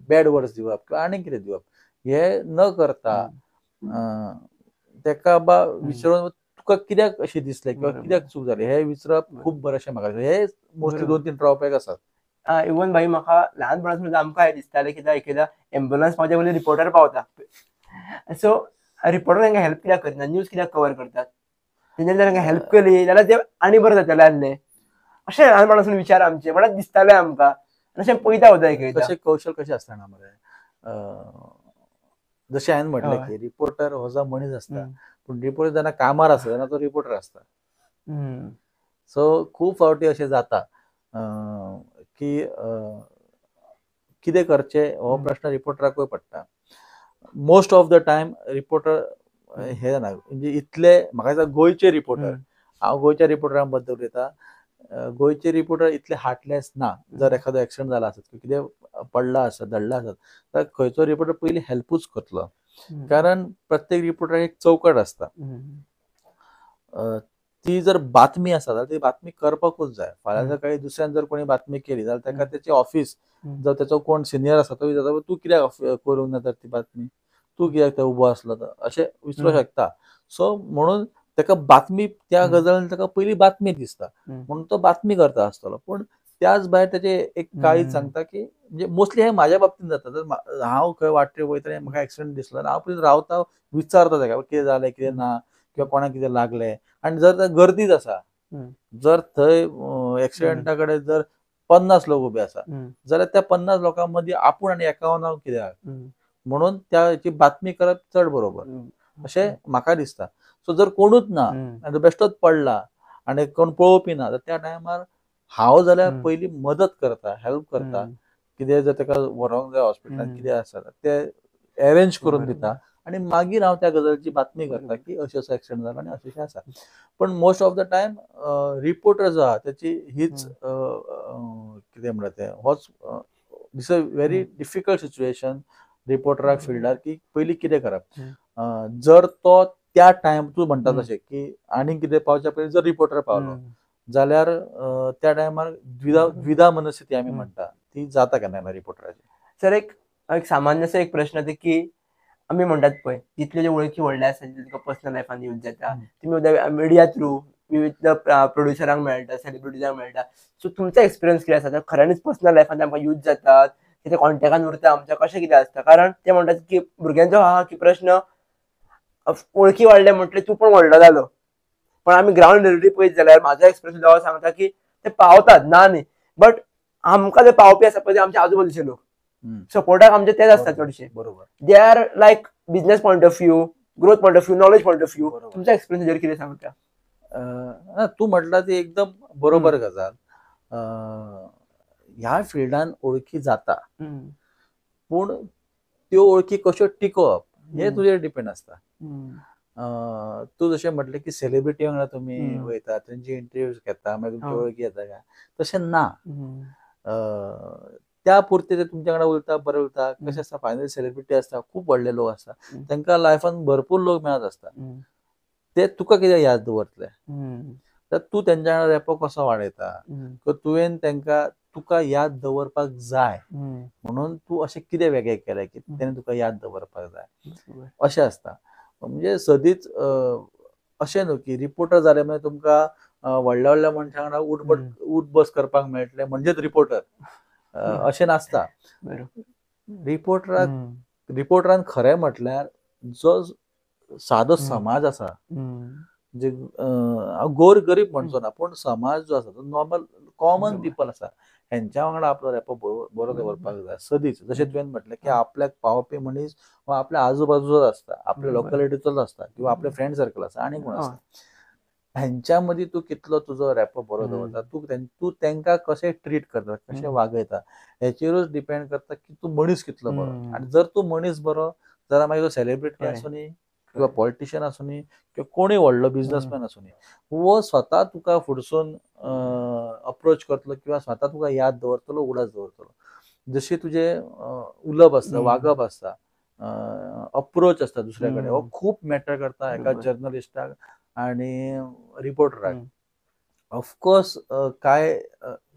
B: बॅड वर्ड्स दिवप किंवा आनी कितें दिवप, हे न करता तेका बा विचारून तुका कित्याक अशें दिसलें किंवा कित्याक चूक जाली हे विचारप खूब बरें अशें म्हाका. हे मोस्टली 2-3 ड्रॉबॅक आसात.
A: इवन भाई म्हाका ल्हानपणासून आमकां हें दिसतालें कित्याक एकदां एम्बुलन्स पावच्या पयलीं रिपोर्टर पावता, सो रिपोर्टर तांकां हेल्प कित्याक करना, न्यूज कित्याक कवर करतात, तेंच्यांनी जर तांकां हेल्प केली जाल्यार ते आनी बरें जातलें आसलें, अशें ल्हानपणासून विचार आमचे म्हणल्यार दिसताले आमकां, अशें पळयता वता एकदां.
B: तशें कौशल कशें आसता मरे, जशें हांवें म्हटलें की रिपोर्टर हो जो मनीस आसता, पूण रिपोर्टर जेन्ना कामार आसता तेन्ना तो रिपोर्टर आसता, सो खूब फावटी अशें जाता की कितें करचें हो प्रश्न रिपोर्टराकूय पडटा. Most of the time reporter हे जाणा म्हणजे इतले म्हाका दिसता गोंयचे रिपोर्टर, हांव गोंयच्या रिपोर्टरां बद्दल उलयतां, गोंयचे रिपोर्टर इतले हार्टलेस ना. जर एखादो एक्सिडंट जाला आसत, कितें पडला आसत, धडला आसत, तर खंयचो रिपोर्टर पयलीं हेल्पूच करतलो. कारण प्रत्येक रिपोर्टराक एक चौकट आसता. ती जर बातमी आसा जाल्यार ती बातमी करपाकूच जाय. फाल्यां जर काही दुसऱ्यान जर कोणी बातमी केली जाल्यार ताका तेचे ऑफिस जावं तेचो कोण सिनियर आसा तो विचारता, तूं कित्याक करूंक ना तर ती बातमी, तूं कित्याक थंय उबो आसलो तर, अशें विचारूंक शकता. सो म्हणून ताका बातमी त्या गजालीन ताका पयली बातमी दिसता म्हणून तो बातमी करता आसतलो. पूण त्याच भायर तेचे एक काळीज सांगता की म्हणजे मोस्टली हे म्हाज्या बाबतीन जाता. जर हांव खंय वाटेर वयता आनी म्हाका एक्सिडंट दिसलो हांव पयलीं रावता, विचारता ताका कितें जालें कितें ना, किंवा कोणाक कितें लागलें. आनी जर गर्दीच आसा, जर थंय एक्सिडंटा कडेन जर 50 लोक उबे आसा जाल्यार त्या 50 लोकां मदीं आपूण आनी 51 कित्याक, म्हणून त्याची बातमी करप चड बरोबर अशें म्हाका दिसता. सो जर कोणूच ना आनी बेश्टोच पडला आनी कोण पळोवपी ना तर त्या टायमार हांव जाल्यार पयलीं मदत करता, हेल्प करता. कितें जर ताका व्हरोंक जाय हॉस्पिटलान कितें आसा ते अरेंज करून दिता आनी मागीर हांव त्या गजालीची बातमी करता की अशें असो एक्सिडंट जाला आनी अशें अशें आसा. पण most of the time reporter जो आहा तेची हीच कितें म्हणटा तें, होच this a very difficult situation रिपोर्टराक फिल्डार की पयलीं कितें करप. जर तो त्या टायम तूं म्हणटा तशें की आनीक कितें पावच्या पयलीं जर रिपोर्टर पावलो जाल्यार त्या टायमार द्विधा मनस्थिती आमी म्हणटा ती जाता केन्ना केन्ना रिपोर्टराची.
A: सर एक सामान्यसो एक प्रश्न की आमी म्हणटात पळय जितल्यो ज्यो वळखी व्हडल्यो आसा तुका पर्सनल लायफान यूज जाता, तुमी मिडिया थ्रू विविध प्रोड्युसरांक मेळटा, सेलिब्रिटीजांक मेळटा, सो तुमचो एक्सपिरियन्स कितें आसा? खऱ्यांनीच पर्सनल लायफान आमकां यूज जातात, ते कॉन्टेक्टान उरता आमच्या, कशें कितें आसता? कारण ते म्हणटात की भुरग्यांचो आहा की प्रश्न वळखी वाडले म्हटलें तूं पण व्हडलो जालो, पण आमी ग्रावंड रियलिटी पळयत जाल्यार म्हाजो एक्सपिरियन्स सुद्दां सांगता की ते पावतात ना न्ही, बट आमकां जे पावपी आसा पळय ते आमच्या आजूबाजूचे लोक सपोर्टाक आमचे तेच आसता चडशे.
B: बरोबर,
A: they are like business point of view, growth point of view, knowledge point of view. तुमचा एक्सपिरियन्स कितें सांगता?
B: तूं म्हटला ती एकदम बरोबर गजाल. ह्या फिल्डान ओळखी जाता पूण त्यो ओळखी कश्यो टिकोवप हे तुजेर डिपेंड आसता. तूं जशें म्हटलें की सेलिब्रिटी वांगडा तुमी वयता, तेंची इंटरव्यूज घेता, मागीर तुमची वळखी येता काय, तशें ना. त्या पुरते ते तुमच्या वांगडा उलयता, बरें उलयता. कशें आसता, फायनल सेलिब्रिटी आसता, खूब व्हडले लोक आसता, तांकां लायफान भरपूर लोक मेळत आसता. ते तुका कितें याद दवरतले, तर तूं तेंच्या वांगडा रेपो कसो वाडयता, किंवा तुवें तांकां तुका याद दवरपाक जाय म्हणून तूं अशें कितें वेगळें केलें की तेणें तुका याद दवरपाक जाय, अशें आसता. म्हणजे सदींच अशें न्हू की रिपोर्टर जाले म्हणजे तुमकां व्हडल्या व्हडल्या मनशां वांगडा उठ बस करपाक मेळटलें म्हणजेच रिपोर्टर अशें नासता. रिपोर्टरान खरें म्हटल्यार जो सादो समाज आसा, म्हणजे हांव गोर गरीब म्हणचो ना, पूण समाज जो आसा तो नॉर्मल कॉमन पिपल आसा, हेंच्या वांगडा आपलो रेपो बरो दवरपाक जाय सदींच. जशें तुवें म्हटलें की आपल्याक पावपी मनीस हो आपल्या आजूबाजूचोच आसता, आपल्या लोकॅलिटीचोच आसता, किंवा आपले फ्रेंड सर्कल आसा आनी कोण आसता, हेंच्या मदीं तूं कितलो तुजो रेपो बरो दवरता, तूं तांकां कशें ट्रीट करता, कशें वागयता, हेचेरूच डिपेंड करता की तूं मनीस कितलो बरो. आनी जर तूं मनीस बरो जाल्यार मागीर तो सेलिब्रिटी आसूं किंवा पॉलिटिशियन आसूं किंवा कोणूय व्हडलो बिजनसमॅन आसूं, वो स्वता तुका फुडसून अप्रोच करतलो किंवा स्वता तुका याद दवरतलो, उगडास दवरतलो. जशी तुजें उलोवप आसता, वागप आसता, अप्रोच आसता दुसऱ्या कडेन, हो खूब मॅटर करता एका जर्नलिस्टाक आनी रिपोर्टराक. ऑफकोर्स काय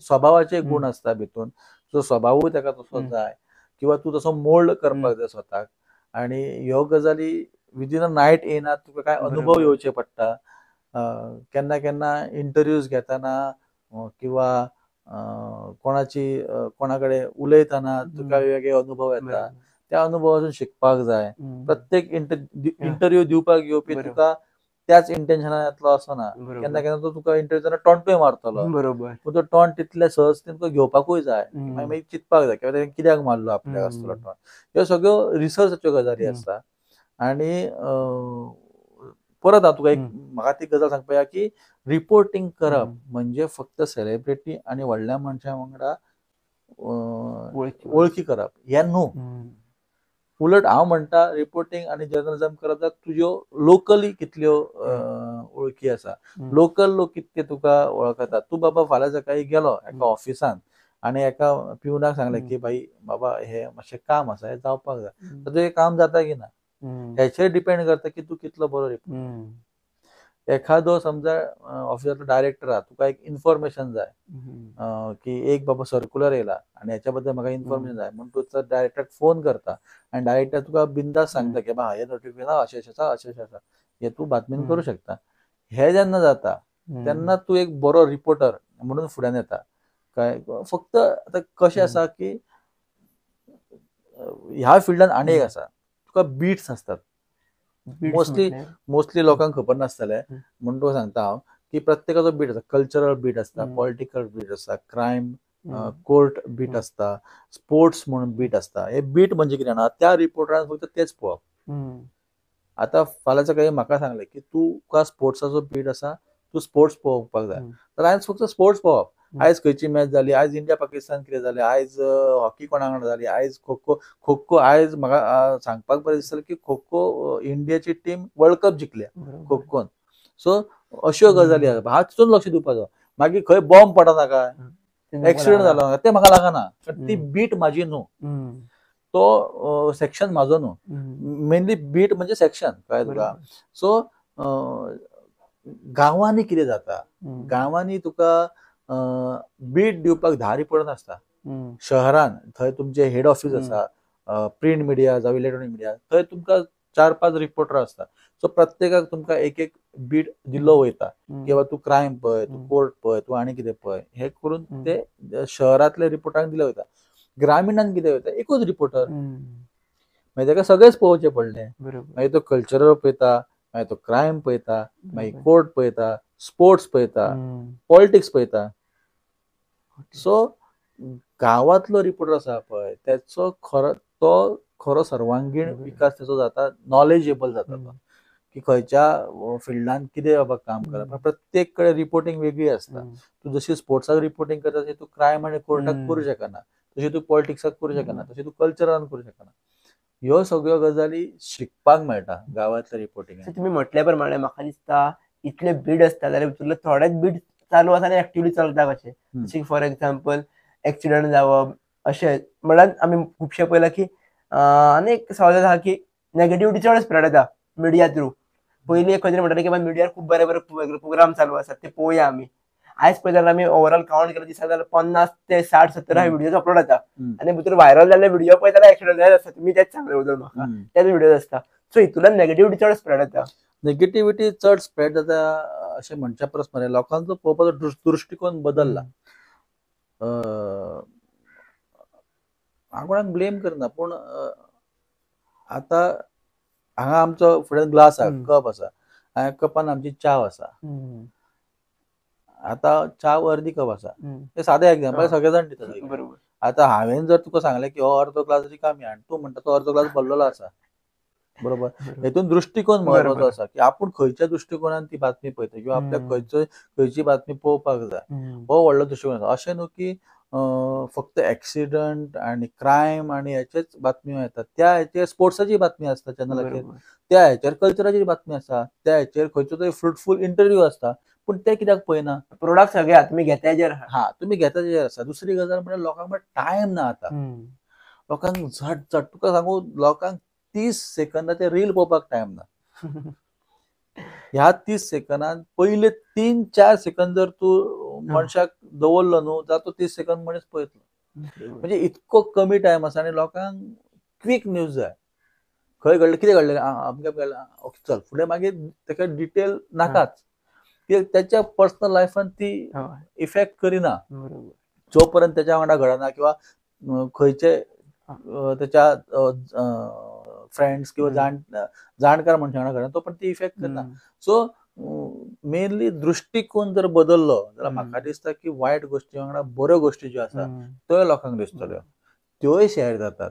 B: स्वभावाचे गुण आसता भितून, तुजो स्वभावूय ताका तसो जाय किंवा तूं तसो मोल्ड करपाक जाय स्वताक. आनी ह्यो गजाली विदीन अ नायट येना, तुका काय अनुभव येवचे पडटा. केन्ना केन्ना इंटरव्यूज घेतना किंवा कोणाची कोणा कडेन उलयतना तुका वेगळे अनुभव येता, त्या अनुभवातून शिकपाक जाय. प्रत्येक इंटरव्यू दिवपाक येवपी तुका त्याच इंटेन्शनान येतलो असो ना, केन्ना केन्ना तो तुका इंटरव्यू दितना टोंटूय मारतलो,
A: बरोबर,
B: पूण तो टोंट तितले सहजतेन तुका घेवपाकूय जाय, मागीर चिंतपाक जाय किंवा तेणें कित्याक मारलो आपल्याक आसतलो टोंट. ह्यो सगळ्यो रिसर्चाच्यो गजाली आसता. आनी परत हांव तुका एक म्हाका ती गजाल सांगपा की रिपोर्टिंग करप म्हणजे फक्त सेलिब्रिटी आनी व्हडल्या मनशां वांगडा वळखी करप हें न्हू. उलट हांव म्हणटा रिपोर्टिंग आनी जर्नलिझम करप जाल्यार तुज्यो लोकली कितल्यो वळखी आसा, लोकल लोक कितके तुका वळखतात. तूं बाबा फाल्यां सकाळीं गेलो एका ऑफिसान आनी एका पिवनाक सांगलें की भाई बाबा हे मातशें काम आसा, हें जावपाक जाय, तर तुजें काम जाता की ना हेचेर डिपेंड करता की तूं कितलो बरो रिपोर्टर. एखादो समजा ऑफिसांतलो डायरेक्टर आहा, तुका एक इन्फॉर्मेशन जाय की एक बाबा सर्कुलर येयला आनी हेच्या बद्दल म्हाका इन्फॉर्मेशन जाय, म्हूण तूं डायरेक्टराक फोन करता आनी डायरेक्टर तुका बिंदास सांगता की बाबा हें नोटिफिकेशन अशें अशें आसा, अशें अशें आसा, हें तूं बातमीन करूं शकता. हें जेन्ना जाता तेन्ना तूं एक बरो रिपोर्टर म्हणून फुड्यान येता. काय फक्त आतां कशें आसा की ह्या फिल्डान आनी एक आसा, तुका बीट्स आसतात. मोस्टली लोकांक खबर नासतलें म्हणून तुका सांगता हांव की प्रत्येकाचो बीट आसता. कल्चरल बीट आसता, पॉलिटिकल बीट आसता, क्रायम कोर्ट बीट आसता, स्पोर्ट्स म्हणून बीट आसता. हे बीट म्हणजे कितें जाणा, त्या रिपोर्टरान फक्त तेच पळोवप. आतां फाल्यां सकाळीं म्हाका सांगलें की तुका स्पोर्ट्साचो बीट आसा, तूं स्पोर्ट्स पळोवपाक जाय, तर हांवें फक्त स्पोर्ट्स पळोवप. आयज खंयची मॅच जाली, आयज इंडिया पाकिस्तान कितें जालें, आयज हॉकी कोणा वांगडा जाली, आयज खो खो खो खो, आयज म्हाका सांगपाक बरें दिसतलें की खो खो इंडियाची टीम वर्ल्ड कप जिखल्या खो खोन. सो अश्यो गजाली आसा, हांव तितून लक्ष दिवपाचो. मागीर खंय बॉम्ब पडना काय, एक्सिडंट जालो ना, तें म्हाका लागना, कारण ती बीट म्हाजी न्हू, तो सेक्शन म्हाजो न्हू. मेनली बीट म्हणजे सेक्शन, कळ्ळें तुका. सो गांवांनी कितें जाता, गांवांनी तुका बीट दिवपाक 10 रिपोर्टर नासता. शहरान थंय तुमचे हेड ऑफिस आसा, प्रिंट मिडिया जावं इलेक्ट्रॉनिक मिडिया, थंय तुमकां 4-5 रिपोर्टर आसता. सो प्रत्येकाक तुमकां एक एक बीट दिल्लो वयता किंवा तूं क्रायम पळय, तूं कोर्ट पळय, तूं आनी कितें पळय, हे करून ते शहरांतले रिपोर्टरांक दिले वयता. ग्रामीणान कितें वयता, एकूच रिपोर्टर, मागीर ताका सगळेच पळोवचें पडलें. मागीर तो कल्चरल पळयता, मागीर तो क्रायम पळयता, मागीर कोर्ट पळयता, स्पोर्ट्स पळयता, पॉलिटिक्स पळयता. सो गांवांतलो रिपोर्टर आसा पळय तेचो खरो तो खरो सर्वांगीण विकास तेचो जाता, नॉलेजेबल जाता तो की खंयच्या फिल्डान कितें बाबा काम करप. प्रत्येक कडेन रिपोर्टिंग वेगळी आसता. तूं जशी स्पोर्ट्साक रिपोर्टिंग करता तशी तूं क्रायम आनी कोर्टाक करूं शकना, तशी तूं पॉलिटिक्साक करूं शकना, तशी तूं कल्चरान करूं शकना. ह्यो सगळ्यो गजाली शिकपाक मेळटा गांवांतल्या रिपोर्टिंगान.
A: तुमी म्हटल्या प्रमाणे म्हाका दिसता इतले बीट आसता जाल्यार भितरले थोडेच बीट चालू आसा आनी एक्टिवली चलता कशें. जशें फॉर एक्झाम्पल एक्सिडंट जावप अशें म्हळ्यार आमी खुबशें पळयलां की आनी एक सवाल आसा की नेगेटिविटी चड स्प्रेड जाता मिडिया थ्रू. पयलीं एक खंय तरी म्हणटाले की मिडियार खूब बरे बरे प्रोग्राम चालू आसात ते पळोवया आमी. आयज पळयत जाल्यार आमी ओवरऑल कावंट केलो दिसा जाल्यार 50 ते 60-70 व्हिडियोज अपलोड जाता आनी भितर व्हायरल जाल्ले व्हिडिओ पळयत जाल्यार एक्सिडंट जायत आसता. तुमी तेच सांगले उदर म्हाका तेच व्हिडियोज आसता. सो हितूंतल्यान नेगेटिविटी चड स्प्रेड जाता.
B: नेगेटिविटी चड स्प्रेड जाता अशें म्हणच्या परस मरे लोकांचो पळोवपाचो दृश्टिकोन बदल्ला. हांव कोणाक ब्लेम करना, पूण आतां हांगा आमचो फुड्यान ग्लास आसा, कप आसा, ह्या कपान आमची च्याव आसा. आतां च्याव अर्दी कप आसा, हें सादें एग्जाम्पल सगळे जाण दिता.
A: बरोबर.
B: आतां हांवें जर तुका सांगलें की हो अर्दो ग्लास रिकामी आनी तूं म्हणटा तो अर्दो ग्लास भरलेलो आसा, बरोबर. हेतून दृश्टिकोन महत्वाचो आसा की आपूण खंयच्या दृश्टिकोनान ती बातमी पळयता किंवा आपल्याक खंयची बातमी पळोवपाक जाय, हो व्हडलो दृश्टिकोन आसा. अशें न्हू की फक्त एक्सिडंट आनी क्रायम आनी हेचेच बातम्यो येतात, त्या हेचेर स्पोर्ट्साची बातमी आसता चॅनलाचेर, त्या हेचेर कल्चराची बातमी आसा, त्या हेचेर खंयचो तरी फ्रुटफूल इंटरव्यू आसता, पूण ते कित्याक पळयना.
A: प्रोडक्ट सगळे तुमी घेता हेजेर,
B: हा तुमी घेता तेजेर आसा. दुसरी गजाल म्हळ्यार लोकांक टायम ना आतां. लोकांक झट झट तुका सांगू, लोकांक 30 सेकंदाचे रील पळोवपाक टायम ना. ह्या 30 सेकंदान पयले 3-4 सेकंद जर तूं मनशाक दवरलो न्हू जाल्यार तो 30 सेकंद मनीस पळयतलो. म्हणजे इतको कमी टायम आसा आनी लोकांक क्वीक न्यूज जाय. खंय घडलें, कितें घडलें, अमकें घडलें, ओके चल फुडें मागीर ताका डिटेल नाकाच, कित्याक त्याच्या पर्सनल लायफान ती इफेक्ट करिना जो पर्यंत त्याच्या वांगडा घडना किंवा खंयचे त्याच्या फ्रेंड्स किंवा जाणकार मनशां वांगडा घडना तो पण ती इफेक्ट करना. सो मेनली दृश्टिकोन जर बदललो जाल्यार म्हाका दिसता की वायट गोश्टी वांगडा बऱ्यो गोश्टी ज्यो आसा त्योय लोकांक दिसतल्यो, त्योय शेअर जातात.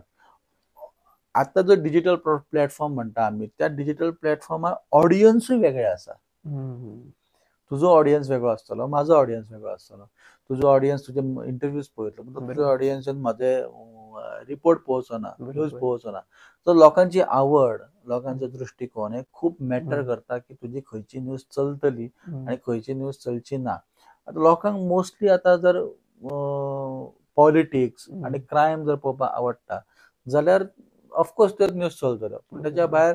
B: आतां जो डिजिटल प्लॅटफॉर्म म्हणटा आमी, त्या डिजिटल प्लॅटफॉर्मार ऑडियन्सूय वेगळे आसा. तुजो ऑडियन्स वेगळो आसतलो, म्हाजो ऑडियन्स वेगळो आसतलो. तुजो ऑडियन्स तुजे इंटरव्यूज पळयतलो, पूण तुजो ऑडियन्सान म्हाजे रिपोर्ट पळोवचो ना, न्यूज पळोवचो ना. सो लोकांची आवड, लोकांचो दृश्टिकोन हे खूब मॅटर करता की तुजी खंयची न्यूज चलतली आनी खंयची न्यूज चलची ना. आतां लोकांक मोस्टली आतां जर पॉलिटिक्स आनी क्रायम जर पळोवपाक आवडटा जाल्यार ऑफकोर्स त्यो न्यूज चलतल्यो. पूण तेच्या भायर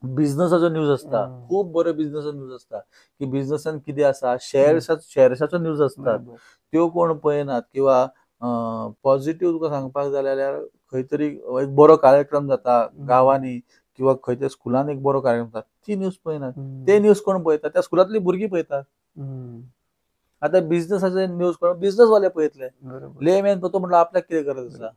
B: बिझनसाचो न्यूज आसता, खूब बऱ्यो बिझनसाचो न्यूज आसता की बिझनसान कितें आसा, शेअर्साचो न्यूज असतात, त्यो कोण पळयनात. किंवा पॉझिटिव्ह तुका सांगपाक जाय जाल्यार खंय तरी एक बरो कार्यक्रम जाता गांवांनी किंवा खंय तरी स्कुलान एक बरो कार्यक्रम जाता, ती न्यूज पळयनात. ते न्यूज कोण पळयतात? त्या स्कुलांतली भुरगीं पळयतात. आतां बिझनसाचे न्यूज कोण बिझनसवाले पळयतले, लेमॅन तो म्हणलो आपल्याक कितें गरज आसा,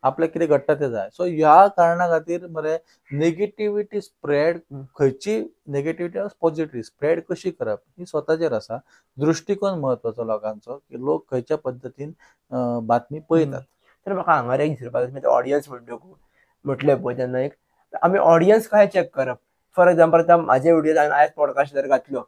B: आपल्याक कितें घडटा तें जाय. सो ह्या कारणा खातीर मरे नेगेटिविटी स्प्रेड, खंयची नेगेटिविटी पॉझिटिव्ह स्प्रेड कशी करप ही स्वताचेर आसा. दृश्टिकोन म्हत्वाचो लोकांचो की लोक खंयच्या पद्दतीन बातमी पळयतात.
A: तर म्हाका हांगा एक दिसपाक ऑडियन्स म्हणटकू म्हटलें पळय तेन्ना एक आमी ऑडियन्स कशें चॅक करप. फॉर एक्झाम्पल आतां म्हाजे व्हिडियो हांवें आयज पॉडकास्ट जर घातलो,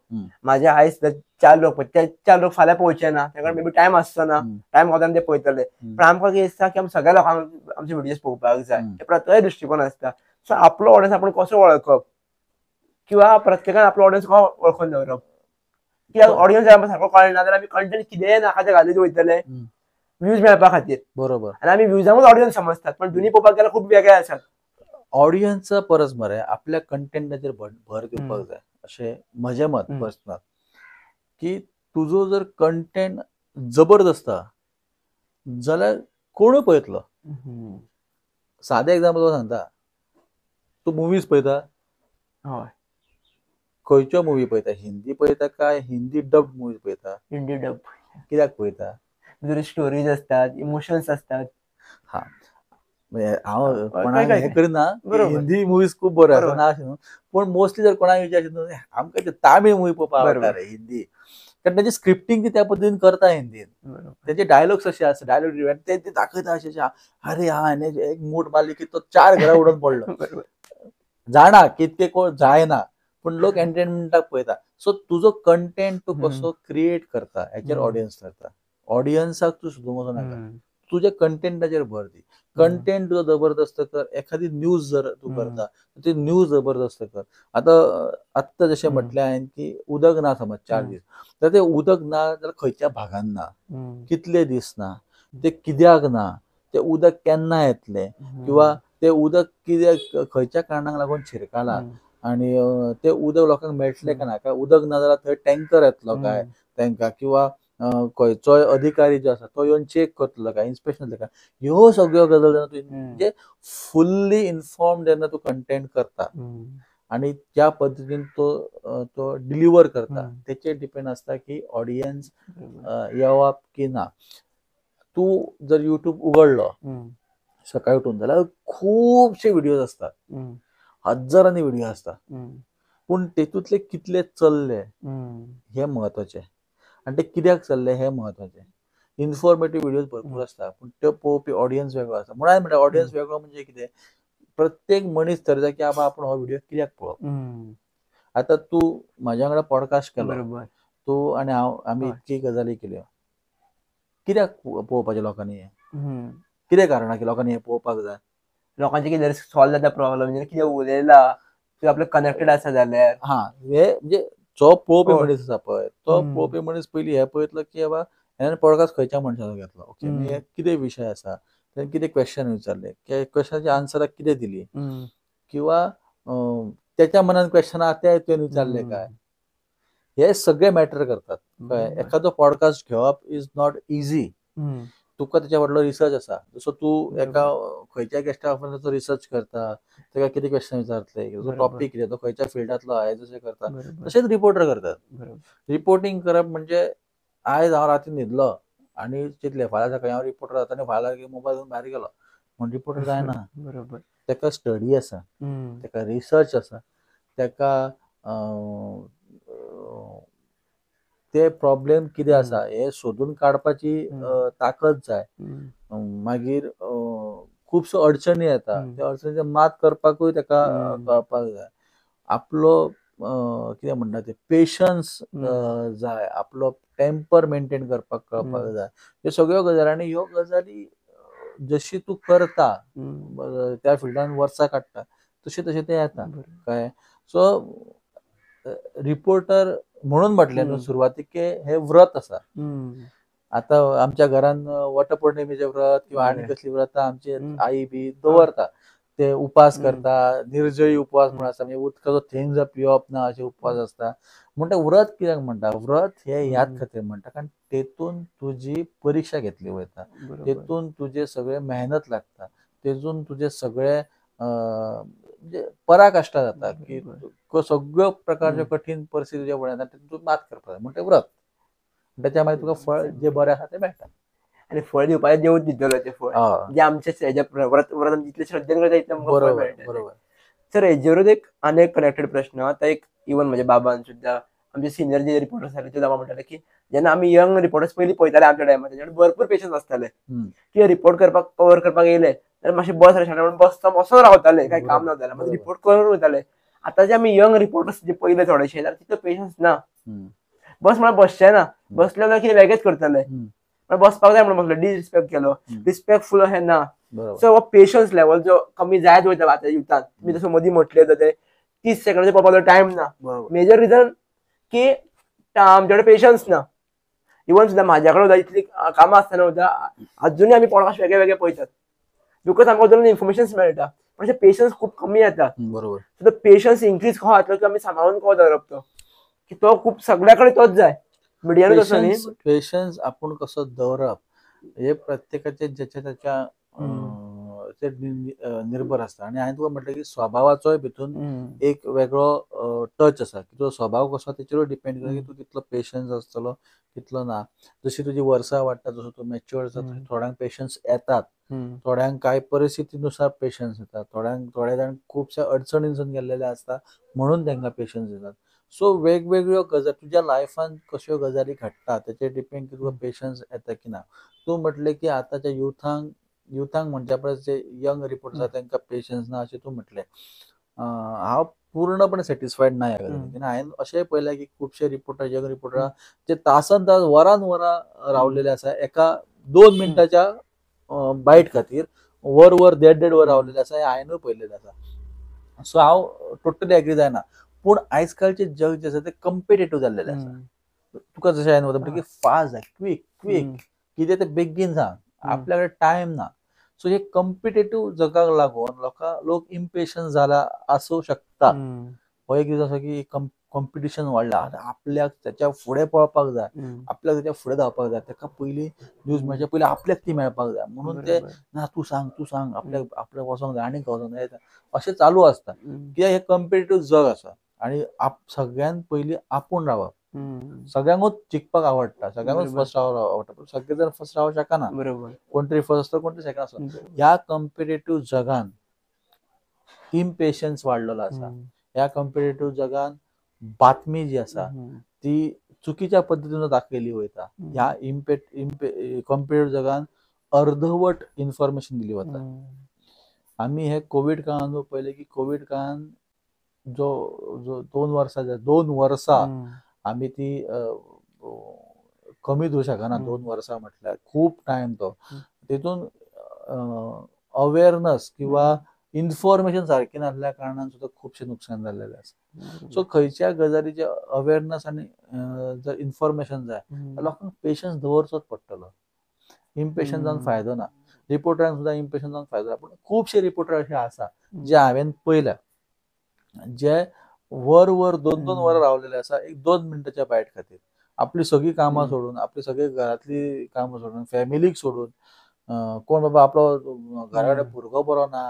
A: म्हाजे आयज 4 लोक, ते 4 लोक फाल्यां पळोवचे ना, ताका मे बी टायम आसचो ना, टायम गावता ते पळयतले. पण आमकां कितें दिसता की आमी सगळ्या लोकांक आमचे व्हिडियोज पळोवपाक जाय, हे प्रत्येक दृश्टिकोन आसता. सो आपलो ऑडियन्स आपण कसो वळखप किंवा प्रत्येकान आपलो ऑडियन्स कसो वळखून दवरप, कित्याक ऑडियन्स जर आमकां सारको कळना जाल्यार आमी कंटेंट कितेंय नाका ते घालीत वयतले व्यूज मेळपा खातीर.
B: बरोबर.
A: आनी आमी व्यूजांकूच ऑडियन्स समजतात, पण दोन्ही पळोवपाक गेल्यार खूब वेगळे आसात.
B: ऑडियन्सा परस मरे आपल्या कंटेंटाचेर भर दिवपाक जाय अशें म्हजें मत पर्सनल, की तुजो जर कंटेंट जबरदस्त जाल्यार कोणूय पळयतलो. सादें एग्जाम्पल तुका सांगता, तूं मुवीज पळयता, खंयच्यो मुवी पळयता? हिंदी पळयता काय हिंदी डब मुवीज पळयता?
A: हिंदी डब.
B: कित्याक पळयता?
A: भितर स्टोरीज असतात, इमोशन्स असतात.
B: हा, हांव कोणाक हें करिना, हिंदी मुवीज खूब बऱ्यो आसा ना अशें न्हू, पूण मोस्टली जर कोणाक विचारशीत आमकां ते तामीळ मुवी पळोवपाक आवडटा रे हिंदी, कारण तांची स्क्रिप्टींग ती त्या पद्दतीन करता हिंदीन, तेंचे डायलॉग्स अशे आसा, डायलॉग ते दाखयता अशे, अरे हा एक मूठ मारली की तो 4 घरां उडोवन पडलो, जाणा कितके कोण जायना, पूण लोक एंटरटेनमेंटाक पळयता. सो तुजो कंटेंट तूं कसो क्रिएट करता हेचेर ऑडियन्स थारता. ऑडियन्साक तूं सोदूंक वचूं नाका, तुज्या कंटेंटाचेर भर दी. कंटेंट तुजो जबरदस्त कर. एखादी न्यूज जर तूं करता ती न्यूज जबरदस्त कर. आतां आत्तां जशें म्हटलें हांवें की उदक ना समज 4 दीस, तर तें उदक ना जाल्यार खंयच्या भागान ना, कितले दीस ना, तें कित्याक ना, तें उदक केन्ना येतलें, किंवा तें उदक कित्याक खंयच्या कारणाक लागून शिरकालां आनी तें उदक लोकांक मेळटलें काय ना, काय उदक ना जाल्यार थंय टँकर येतलो काय तांकां, किंवा खंयचोय अधिकारी जो आसा तो येवन चेक करतलो काय, इन्स्पेक्शन जातलें काय, ह्यो सगळ्यो गजाली जेन्ना तूं म्हणजे फुल्ली इन्फॉर्म जेन्ना तूं कंटेंट करता आनी ज्या पद्दतीन तो तो डिलिव्हर करता तेचेर डिपेंड आसता की ऑडियन्स येवप की ना. तूं जर युट्यूब उगडलो सकाळी उठून जाल्यार खुबशे व्हिडियोज आसतात, हजारांनी व्हिडियो आसता, पूण तेतूंतले कितले चल्ले हें म्हत्वाचें आनी ते कित्याक चल्ले हें म्हत्वाचें. इन्फॉर्मेटीव व्हिडियोज भरपूर आसता, पूण त्यो पळोवपी ऑडियन्स वेगळो आसता. म्हणून हांवें म्हणलें ऑडियन्स वेगळो म्हणजे कितें, प्रत्येक मनीस थरयता की बाबा आपूण हो व्हिडियो कित्याक पळोवप. आतां तूं म्हाज्या वांगडा पॉडकास्ट केलो, तूं आनी हांव आमी इतकी गजाली केल्यो, कित्याक पळोवपाचें लोकांनी हें, कितें कारण की लोकांनी हें पळोवपाक जाय?
A: लोकांचे कितें सॉल्व जाता प्रॉब्लम, कितें उलयला तूं आपल्याक कनेक्टेड आसा जाल्यार.
B: हा, हे म्हणजे जो पळोवपी मनीस आसा पळय तो पळोवपी मनीस पयलीं हें पळयतलो की बाबा हेणें पॉडकास्ट खंयच्या मनशाचो घेतलो, ओके हे कितें विशय आसा, तेणें कितें क्वेश्चन विचारलें, क्वेश्चनाच्या आन्सराक कितें दिली, किंवा तेच्या मनान क्वेश्चन आसा ते तुवें विचारले काय, हे सगळे मॅटर करतात. कळ्ळें? एखादो पॉडकास्ट घेवप is not easy. तुका तेच्या फाटलो रिसर्च आसा, जसो तूं एका खंयच्या गेस्टा ताचो रिसर्च करता, ताका कितें क्वेश्चन विचारतले, ताचो टॉपीक कितें, तो खंयच्या फिल्डांतलो आहा, जशें करता तशेंच रिपोर्टर करतात. रिपोर्टींग करप म्हणजे आयज हांव राती न्हिदलो आनी चिंतलें फाल्यां सकाळीं हांव रिपोर्टर जाता आनी फाल्यां मोबायल घेवन भायर गेलो म्हूण रिपोर्टर जायना. ताका स्टडी आसा, ताका रिसर्च आसा, ताका ते प्रॉब्लेम कितें आसा हे सोदून काडपाची ताकद जाय. मागीर खुबश्यो अडचणी येता, त्या अडचणीचेर मात करपाकूय ताका कळपाक जाय. आपलो कितें म्हणटा ते पेशन्स जाय, आपलो टेम्पर मेंटेन करपाक कळपाक जाय. ह्यो सगळ्यो गजाली आनी ह्यो गजाली जशी तूं करता त्या फिल्डान वर्सां काडटा तशें तशें तें येता. कळ्ळें? सो रिपोर्टर म्हणून म्हटलें न्हू सुरवातीक हें व्रत आसा. आतां आमच्या घरान वटपौर्णिमेचें व्रत किंवा आनी कसली व्रतां आमची आई बी दवरता, ते उपास करता, निर्जळी उपवास म्हणून आसता, म्हणजे उदकाचो थेंब जर पिवप ना अशे उपवास आसता. म्हणटा व्रत कित्याक म्हणटा? व्रत हे ह्याच खातीर म्हणटा कारण तेतून तुजी परिक्षा घेतली वयता, तेतून तुजे सगळे मेहनत लागता, तेतून तुजे सगळे म्हणजे पराकाश्टा जाता की सगळ्यो प्रकारच्यो कठीण परिस्थिती तुज्या फुड्यान येता, तेतून मात करपाक जाय. म्हणटा व्रत, त्याच्या मागीर तुका फळ जे बरें आसा तें मेळटा.
A: आनी फळ दिवपाचें देवूच दितलो तें फळ जे आमचे व्रत व्रत जितले श्रद्धेन करता तितलें आमकां फळ मेळटा.
B: बरोबर.
A: सर हेजेरूच एक आनी एक कनेक्टेड प्रश्न. आतां एक इवन म्हज्या बाबान सुद्दां आमचे सिनियर जे रिपोर्टर्स आसले ते बाबा म्हणटाले की जेन्ना आमी यंग रिपोर्टर्स पयलीं पळयताले आमच्या टायमार तेंच्या कडेन भरपूर पेशन्स आसताले की रिपोर्ट करपाक कवर करपाक येयले जाल्यार मातशें बस रे म्हणून बसता बसोन रावताले, कांय काम ना जाल्यार मागीर रिपोर्ट करून वयताले. आतां जे आमी यंग रिपोर्टर्स जे पयले थोडेशे जाल्यार तितलो पेशन्स ना, बस म्हणल्यार बसचे ना, बसले जाल्यार कितें वेगळेच करतले, बसपाक जाय म्हणून बसलो, डिसरिस्पेक्ट केलो, रिस्पेक्टफुल अशें ना. सो हो पेशन्स लेवल जो कमी जायत वयता आतां युथान, तुमी जसो मदीं म्हटलें ते 30 सेकंडाचेर पळोवपाचो टायम ना. मेजर रिजन की आमचे कडेन पेशन्स ना. इवन सुद्दां म्हाज्या कडेन सुद्दां इतली कामां आसतना सुद्दां अजुनूय आमी पॉडकास्ट वेगळे वेगळे पळयतात because आमकां अजून इन्फॉर्मेशन मेळटा, पण पेशन्स खूब कमी येता.
B: बरोबर.
A: सो तो पेशन्स इन्क्रीज कसो जातलो की आमी सांबाळून कसो दवरप तो, की तो खूब सगळ्या कडेन तोच जाय.
B: पेशन्स आपूण कसो दवरप हे प्रत्येकाचे ज्याच्या त्याच्या निर्भर आसता. आनी हांवें तुका म्हटलें की स्वभावाचोय भितून एक वेगळो टच आसा की तुजो स्वभाव कसो तेचेरूय डिपेंड करता की तूं कितलो पेशन्स आसतलो कितलो ना. जशी तुजी वर्सां वाडटा जसो तूं मॅच्युअर जाता थोड्यांक पेशन्स येतात, थोड्यांक कांय परिस्थितीनुसार पेशन्स येतात, थोड्यांक थोडे जाण खुबश्या अडचणींसून गेल्लेले आसता म्हणून तांकां पेशन्स येतात. सो वेगवेगळ्यो गजाली तुज्या लायफान कश्यो गजाली घडटा तेचेर डिपेंड की तुका पेशन्स येता की ना. तूं म्हटलें की आतांच्या युथांक म्हणच्या परस जे यंग रिपोर्टर्स आसा तांकां पेशन्स ना अशें तूं म्हटलें. हांव पूर्णपणे सॅटिस्फायड ना ह्या गजालीन. हांवें अशेंय पळयलें की खुबशे रिपोर्टर यंग रिपोर्टर जे तासान तास वरान वरां रावलेले आसा एका 2 मिनटाच्या बायट खातीर, वर वर देड देड वर रावलेले आसा, हें हांवेंनूय पळयलेलें आसा. सो हांव टोटली एग्री जायना. पूण आयज कालचें जग जें आसा तें कॉम्पिटेटीव जाल्लेलें आसा. तुका जशें हांवें म्हणलें की फास्ट जाय, क्वीक क्वीक, कितें तें बेगीन सांग, आपल्या कडेन टायम ना. सो हे कॉम्पिटेटीव जगाक लागून लोक इम्पेशन्स जाला आसूं शकता. हो एक रिजन आसा की कॉम्पिटिशन वाडला, आपल्याक त्याच्या फुडें पळपाक जाय, आपल्याक त्याच्या फुडें धांवपाक जाय, ताका पयलीं न्यूज मेळच्या पयलीं आपल्याक ती मेळपाक जाय, म्हणून ते ना तूं सांग तूं सांग, आपल्याक आपल्याक वचोंक जाय आनी वचोंक जाय अशें चालू आसता. कित्याक हें कॉम्पिटेटीव जग आसा आनी सगळ्यान पयलीं आपूण रावप. सगळ्यांकूच जिखपाक आवडटा, सगळ्यांकूच फर्स्ट रावपाक आवडटा, पूण सगळे जण फर्स्ट रावंक शकना. कोण तरी फर्स्ट आसता, कोण तरी सेकंड आसता. ह्या कॉम्पिटेटीव जगान इम्पेशन्स वाडलेलो आसा. ह्या कॉम्पिटेटीव जगान बातमी जी आसा ती चुकीच्या पद्दतीन दाखयली वयता. ह्या कॉम्पिटेटीव जगान अर्धवट इन्फॉर्मेशन दिली वता. आमी हे कोवीड काळान पळयलें की कोवीड काळान जो जो 2 वर्सां 2 वर्सां आमी ती कमी धरूं शकना. 2 वर्सां म्हटल्यार खूब टायम तो. तितून अवेरनस किंवा इन्फॉर्मेशन सारकें नासल्या कारणान सुद्दां खुबशें नुकसान जाल्लेलें आसा. सो खंयच्या गजालीचें अवेरनस आनी जर इन्फॉर्मेशन जाय लोकांक पेशन्स दवरचोच पडटलो. इम्पेशन्स जावन फायदो ना. रिपोर्टरांक सुद्दां इम्पेशन्स जावन फायदो ना. पूण खुबशे रिपोर्टर अशे आसा जे हांवें पळयल्या जे वर वर 2 2 वरां रावलेले आसा एक 2 मिनटाच्या बायट खातीर, आपली सगळीं कामां सोडून, आपली सगळीं घरांतली कामां सोडून, फॅमिलीक सोडून, कोण बाबा आपलो घरा कडेन भुरगो बरो ना,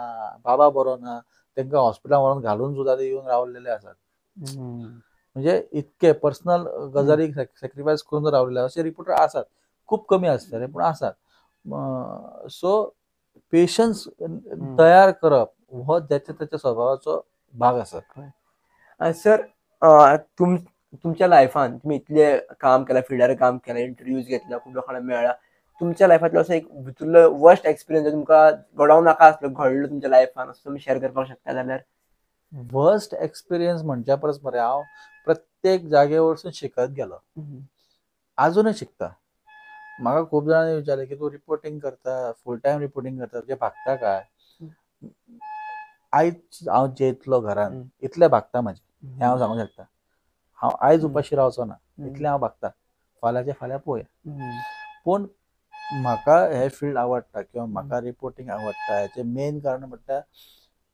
B: बाबा बरो ना, तांकां हॉस्पिटलान व्हरोन घालून सुद्दां ते येवन रावलेले आसात. म्हणजे इतके पर्सनल गजालीक सॅक्रिफायस करून रावलेले अशे रिपोर्टर आसात, खूब कमी आसतले पूण आसात. सो पेशन्स तयार करप हो ज्याच्या त्याच्या स्वभावाचो भाग आसा.
A: सर तुमच्या लायफान तुमी इतले काम केलां, फिल्डार काम केलां, इंटरव्यूज घेतला, खूब लोकांना मेळ्ळा, तुमच्या लायफांतलो असो एक भितरलो वर्स्ट एक्सपिरियन्स तुमकां घडोवंक नाका आसलो घडलो तुमच्या लायफान, असो तुमी शेअर करपाक शकता जाल्यार?
B: वर्स्ट एक्सपिरियन्स म्हणच्या परस मरे हांव प्रत्येक जाग्यार वचून शिकत गेलो, आजुनूय शिकता. म्हाका खूब जाणांनी विचारलें की तूं रिपोर्टिंग करता, फूल टायम रिपोर्टिंग करता, तुजें भागता काय? आयज हांव जेतलो घरान इतलें भागता म्हाजें, हें हांव सांगूंक शकता. हांव आयज उपाशी रावचो ना इतलें हांव भागता, फाल्यांचें फाल्यां पळोवया. पूण म्हाका हें फिल्ड आवडटा किंवा म्हाका रिपोर्टिंग आवडटा हेचें मेन कारण म्हणल्यार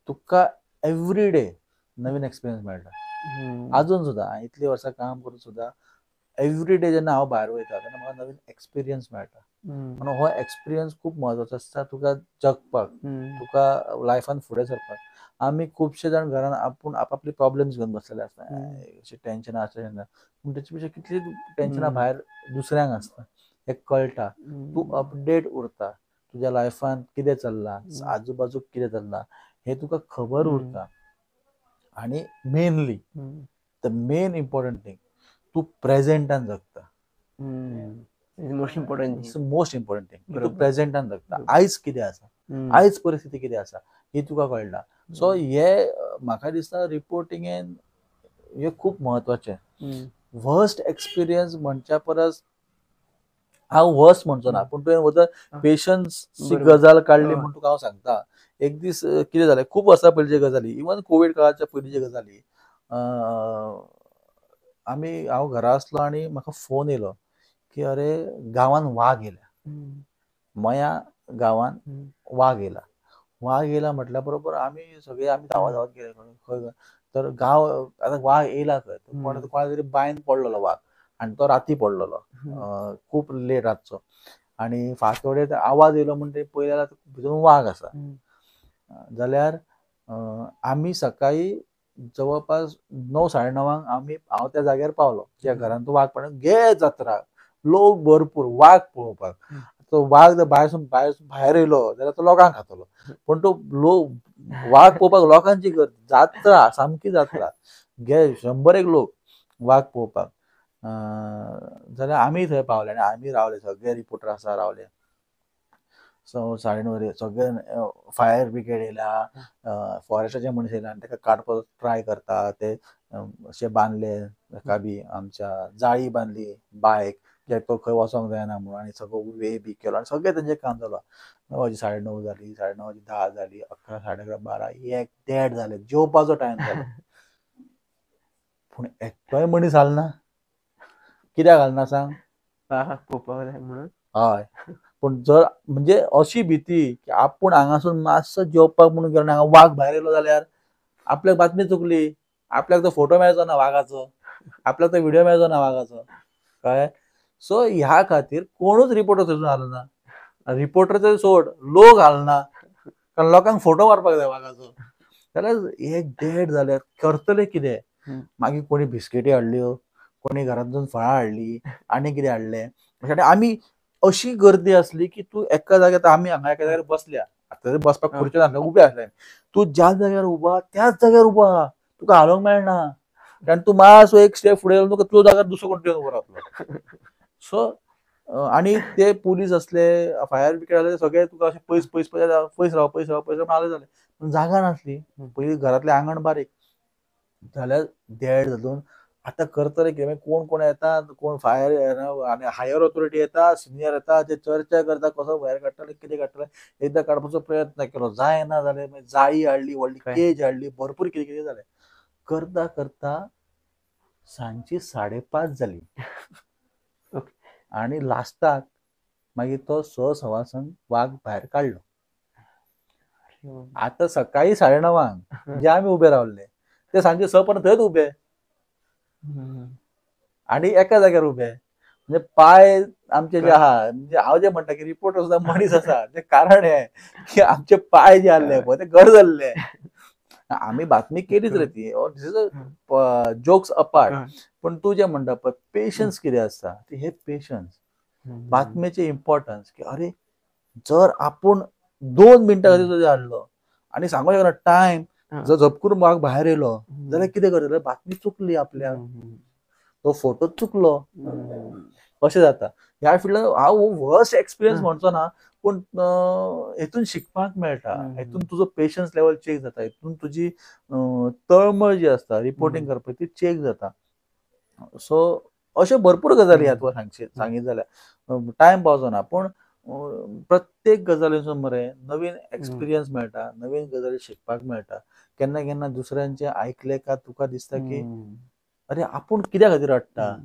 B: तुका एवरी डे नवीन एक्सपिरियन्स मेळटा. आजून सुद्दां इतलीं वर्सां काम करून सुद्दां एवरी डे जेन्ना हांव भायर वयता तेन्ना म्हाका नवीन एक्सपिरियन्स मेळटा. म्हणून हो एक्सपिरियन्स खूब म्हत्वाचो आसता तुका जगपाक, तुका लायफान फुडें सरपाक. आमी खुबशे जाण घरान आपूण आपापली प्रॉब्लम्स घेवन बसलेले आसता, अशें टेंशनां आसता, पूण तेचे पेक्षा कितली टेंशनां भायर दुसऱ्यांक आसता हें कळटा. तूं अपडेट उरता, तुज्या लायफान कितें चल्लां, आजूबाजूक कितें चल्लां हें तुका खबर उरता. आनी mainly the main important thing, तूं प्रेजेंटान जगता.
A: Most important
B: thing, most important thing, तूं प्रेजेंटान जगता. आयज कितें आसा, आयज परिस्थिती कितें आसा ही तुका कळटा. सो हे म्हाका दिसता रिपोर्टिंगेन हे खूब म्हत्वाचें. वर्स्ट एक्सपिरियन्स म्हणच्या परस हांव वर्स्ट म्हणचो ना, पूण तुवें वचत पेशन्सची गजाल काडली म्हूण तुका हांव सांगता. एक दीस कितें जालें, खूब वर्सां पयलींची गजाली, इवन कोवीड काळाच्या पयलींची गजाली, आमी हांव घरा आसलो आनी म्हाका फोन येयलो की अरे गांवान वाग येयला, मया गांवान वाग येयला. वाग येयला म्हटल्या बरोबर आमी सगळे आमी धांवत धांवत गेले खंय तर गांव आतां वाग येयला खंय, कोणा तरी बांयन पडलेलो वाग आनी तो राती पडलेलो, खूब लेट रातचो. आनी फांतोडेर आवाज येयलो म्हण ते पळयले जाल्यार भितर वाग आसा. जाल्यार आमी सकाळी जवळपास 9 साडे 9 आमी हांव त्या जाग्यार पावलो ज्या घरान तो वाग पडलो. गे जात्रा, लोक भरपूर वाग पळोवपाक. तो वाग जर भायर भायर येयलो जाल्यार तो लोकांक खातलो, पूण तो लोक वाग पळोवपाक लोकांची गर्दी, जात्रा सामकी जात्रा, गे 100 लोक वाग पळोवपाक. जाल्यार आमी थंय पावले आनी आमी रावले, सगळे रिपोर्टर आसा रावले. सो 9:30 सगळे फायर ब्रिगेड येयल्या, फॉरेस्टाचे मनीस येयल्या आनी ताका काडपाक ट्राय करता. ते अशे बांदले ताका बी आमच्या जाळी बांदली बायक कित्याक तो खंय वचोंक जायना म्हणून, आनी सगळो वे बी केलो आनी सगळें तेंचें काम जालां. 9 साडे 9 जाली, 9:30 10 जाली, 11 11:30 12 1 1:30 जालें, जेवपाचो टायम जालो. पूण एकटोय मनीस हालना. कित्याक हालना सांग?
A: म्हणून
B: हय, पूण जर म्हणजे अशी भीती की आपूण हांगासून मातसो जेवपाक म्हणून गेलो हांगा वाग भायर येयलो जाल्यार आपल्याक बातमी चुकली, आपल्याक तो फोटो मेळचो ना वागाचो, आपल्याक तो व्हिडिओ मेळचो ना वागाचो, कळ्ळें? सो ह्या खातीर कोणूच रिपोर्टर थंयसून हालना. रिपोर्टर तर सोड, लोक हालना, कारण लोकांक फोटो मारपाक जाय वागाचो. जाल्यार 1 1.5 जाल्यार करतले कितें? मागीर कोणी बिस्किटी हाडल्यो, कोणी घरांतून फळां हाडली, आनी कितें हाडलें. आनी आमी अशी गर्दी आसली की तूं एका जाग्यार, आमी हांगा एका जाग्यार बसल्या, आतां बसपाक खुर्च्यो नासल्यो, उबे आसले. तूं ज्या जाग्यार उबो आहा त्याच जाग्यार उबो आहा, तुका हालोवंक मेळना, कारण तूं मातसो एक स्टेप फुडें गेलो तुका तुज्या जाग्यार दुसरो कोण येवन उबो रावतलो. सो आनी ते पुलीस आसले, फायर ब्रिगेड आसले, सगळे तुका अशें पयस पयस पयस पयस राव पयस राव पयस राव आले जाले. पूण जागा नासली, पयलीं घरांतलें आंगण बारीक जाल्यार 1.5 जातून आतां करतले कितें? कोण कोण येता, कोण फायर आनी हायर ऑथॉरिटी येता, सिनियर येता, ते चर्चा करता कसो भायर काडटले कितें काडटले. एकदां काडपाचो प्रयत्न केलो, जायना जालें, मागीर जाळी हाडली, व्हडली केज हाडली, भरपूर कितें कितें जालें. करता करता सांजची 5:30 जाली आनी लास्टाक मागीर तो 6 सव्वा वाग भायर काडलो. आतां सकाळी 9:30 जे आमी उबे रावले ते सांजचे 6 पर्यंत थंयच उबे आनी एका जाग्यार उबे. म्हणजे पांय आमचे जे आहा, म्हणजे हांव जे म्हणटा की रिपोर्टर सुद्दां मनीस आसा, तें कारण हें की आमचे पांय जे आहले पळय ते गड जाल्ले. आमी बातमी केलीच रे ती, this is a jokes apart. पूण तूं जें म्हणटा पळय पेशन्स कितें आसता, ते हे पेशन्स, बातमेचें इम्पॉर्टन्स की अरे जर आपूण 2 मिनटां खातीर तुजें हाडलो आनी सांगूंक शकना टायम, जर झपकून वाग भायर येयलो जाल्यार कितें करतले? बातमी चुकली आपल्याक. तो फोटो चुकलो अशें जाता. ह्या फिल्डान हांव वर्स्ट एक्सपिरियन्स म्हणचो ना, पूण हेतून शिकपाक मेळटा, हेतून तुजो पेशन्स लेवल चेक जाता, हेतून तुजी तळमळ जी आसता रिपोर्टिंग करपाक ती चेक जाता. सो अश्यो भरपूर गजाली ह्या तुका सांगीत जाल्यार टायम पावचो ना, पूण प्रत्येक गजालींसून मरे नवीन एक्सपिरियन्स मेळटा, नवीन गजाली शिकपाक मेळटा. केन्ना केन्ना दुसऱ्यांचे आयकले का तुका दिसता की अरे आपूण कित्या खातीर रडटा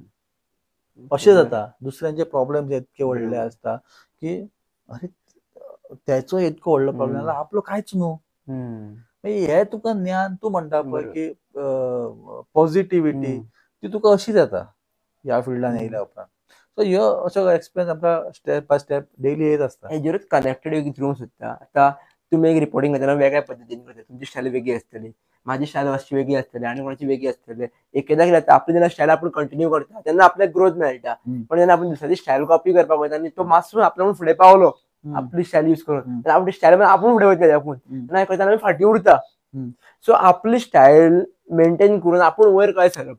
B: अशें जाता. दुसऱ्यांचे प्रॉब्लेम्स इतके व्हडले आसता की अरे त्याचो इतको व्हडलो प्रॉब्लेम जाल्यार आपलो कांयच न्हू. हे तुका ज्ञान तूं म्हणटा पळय की पॉझिटिविटी ती तुका अशी जाता ह्या फिल्डान येयल्या उपरांत. सो ह्यो असो एक्सपिरियन्स आमकां स्टेप बाय स्टेप डेली येत आसता.
A: हेजेरूच कनेक्टेड एक विचारूंक सोदता. आतां तुमी एक रिपोर्टिंग करतना वेगळ्या पद्दतीन करता, तुमची स्टायल वेगळी आसतली, माझी स्टायल मातशी वेगळी आसतली आनी कोणाची वेगळी आसतली. एकदा कितें जाता, आपली जेन्ना स्टायल आपूण कंटिन्यू करता तेन्ना आपल्याक ग्रोथ मेळटा, पण जेन्ना आपूण दुसऱ्याची स्टायल कॉपी करपाक वयता आनी तो मातसो आपल्या फुडें पावलो आपली स्टायल यूज करून, जाल्यार आपली स्टायल आपूण फुडें वयतले आपूण, ना करतना आमी फाटीं उरता. सो आपली स्टायल मेंटेन करून आपूण वयर कशें सरप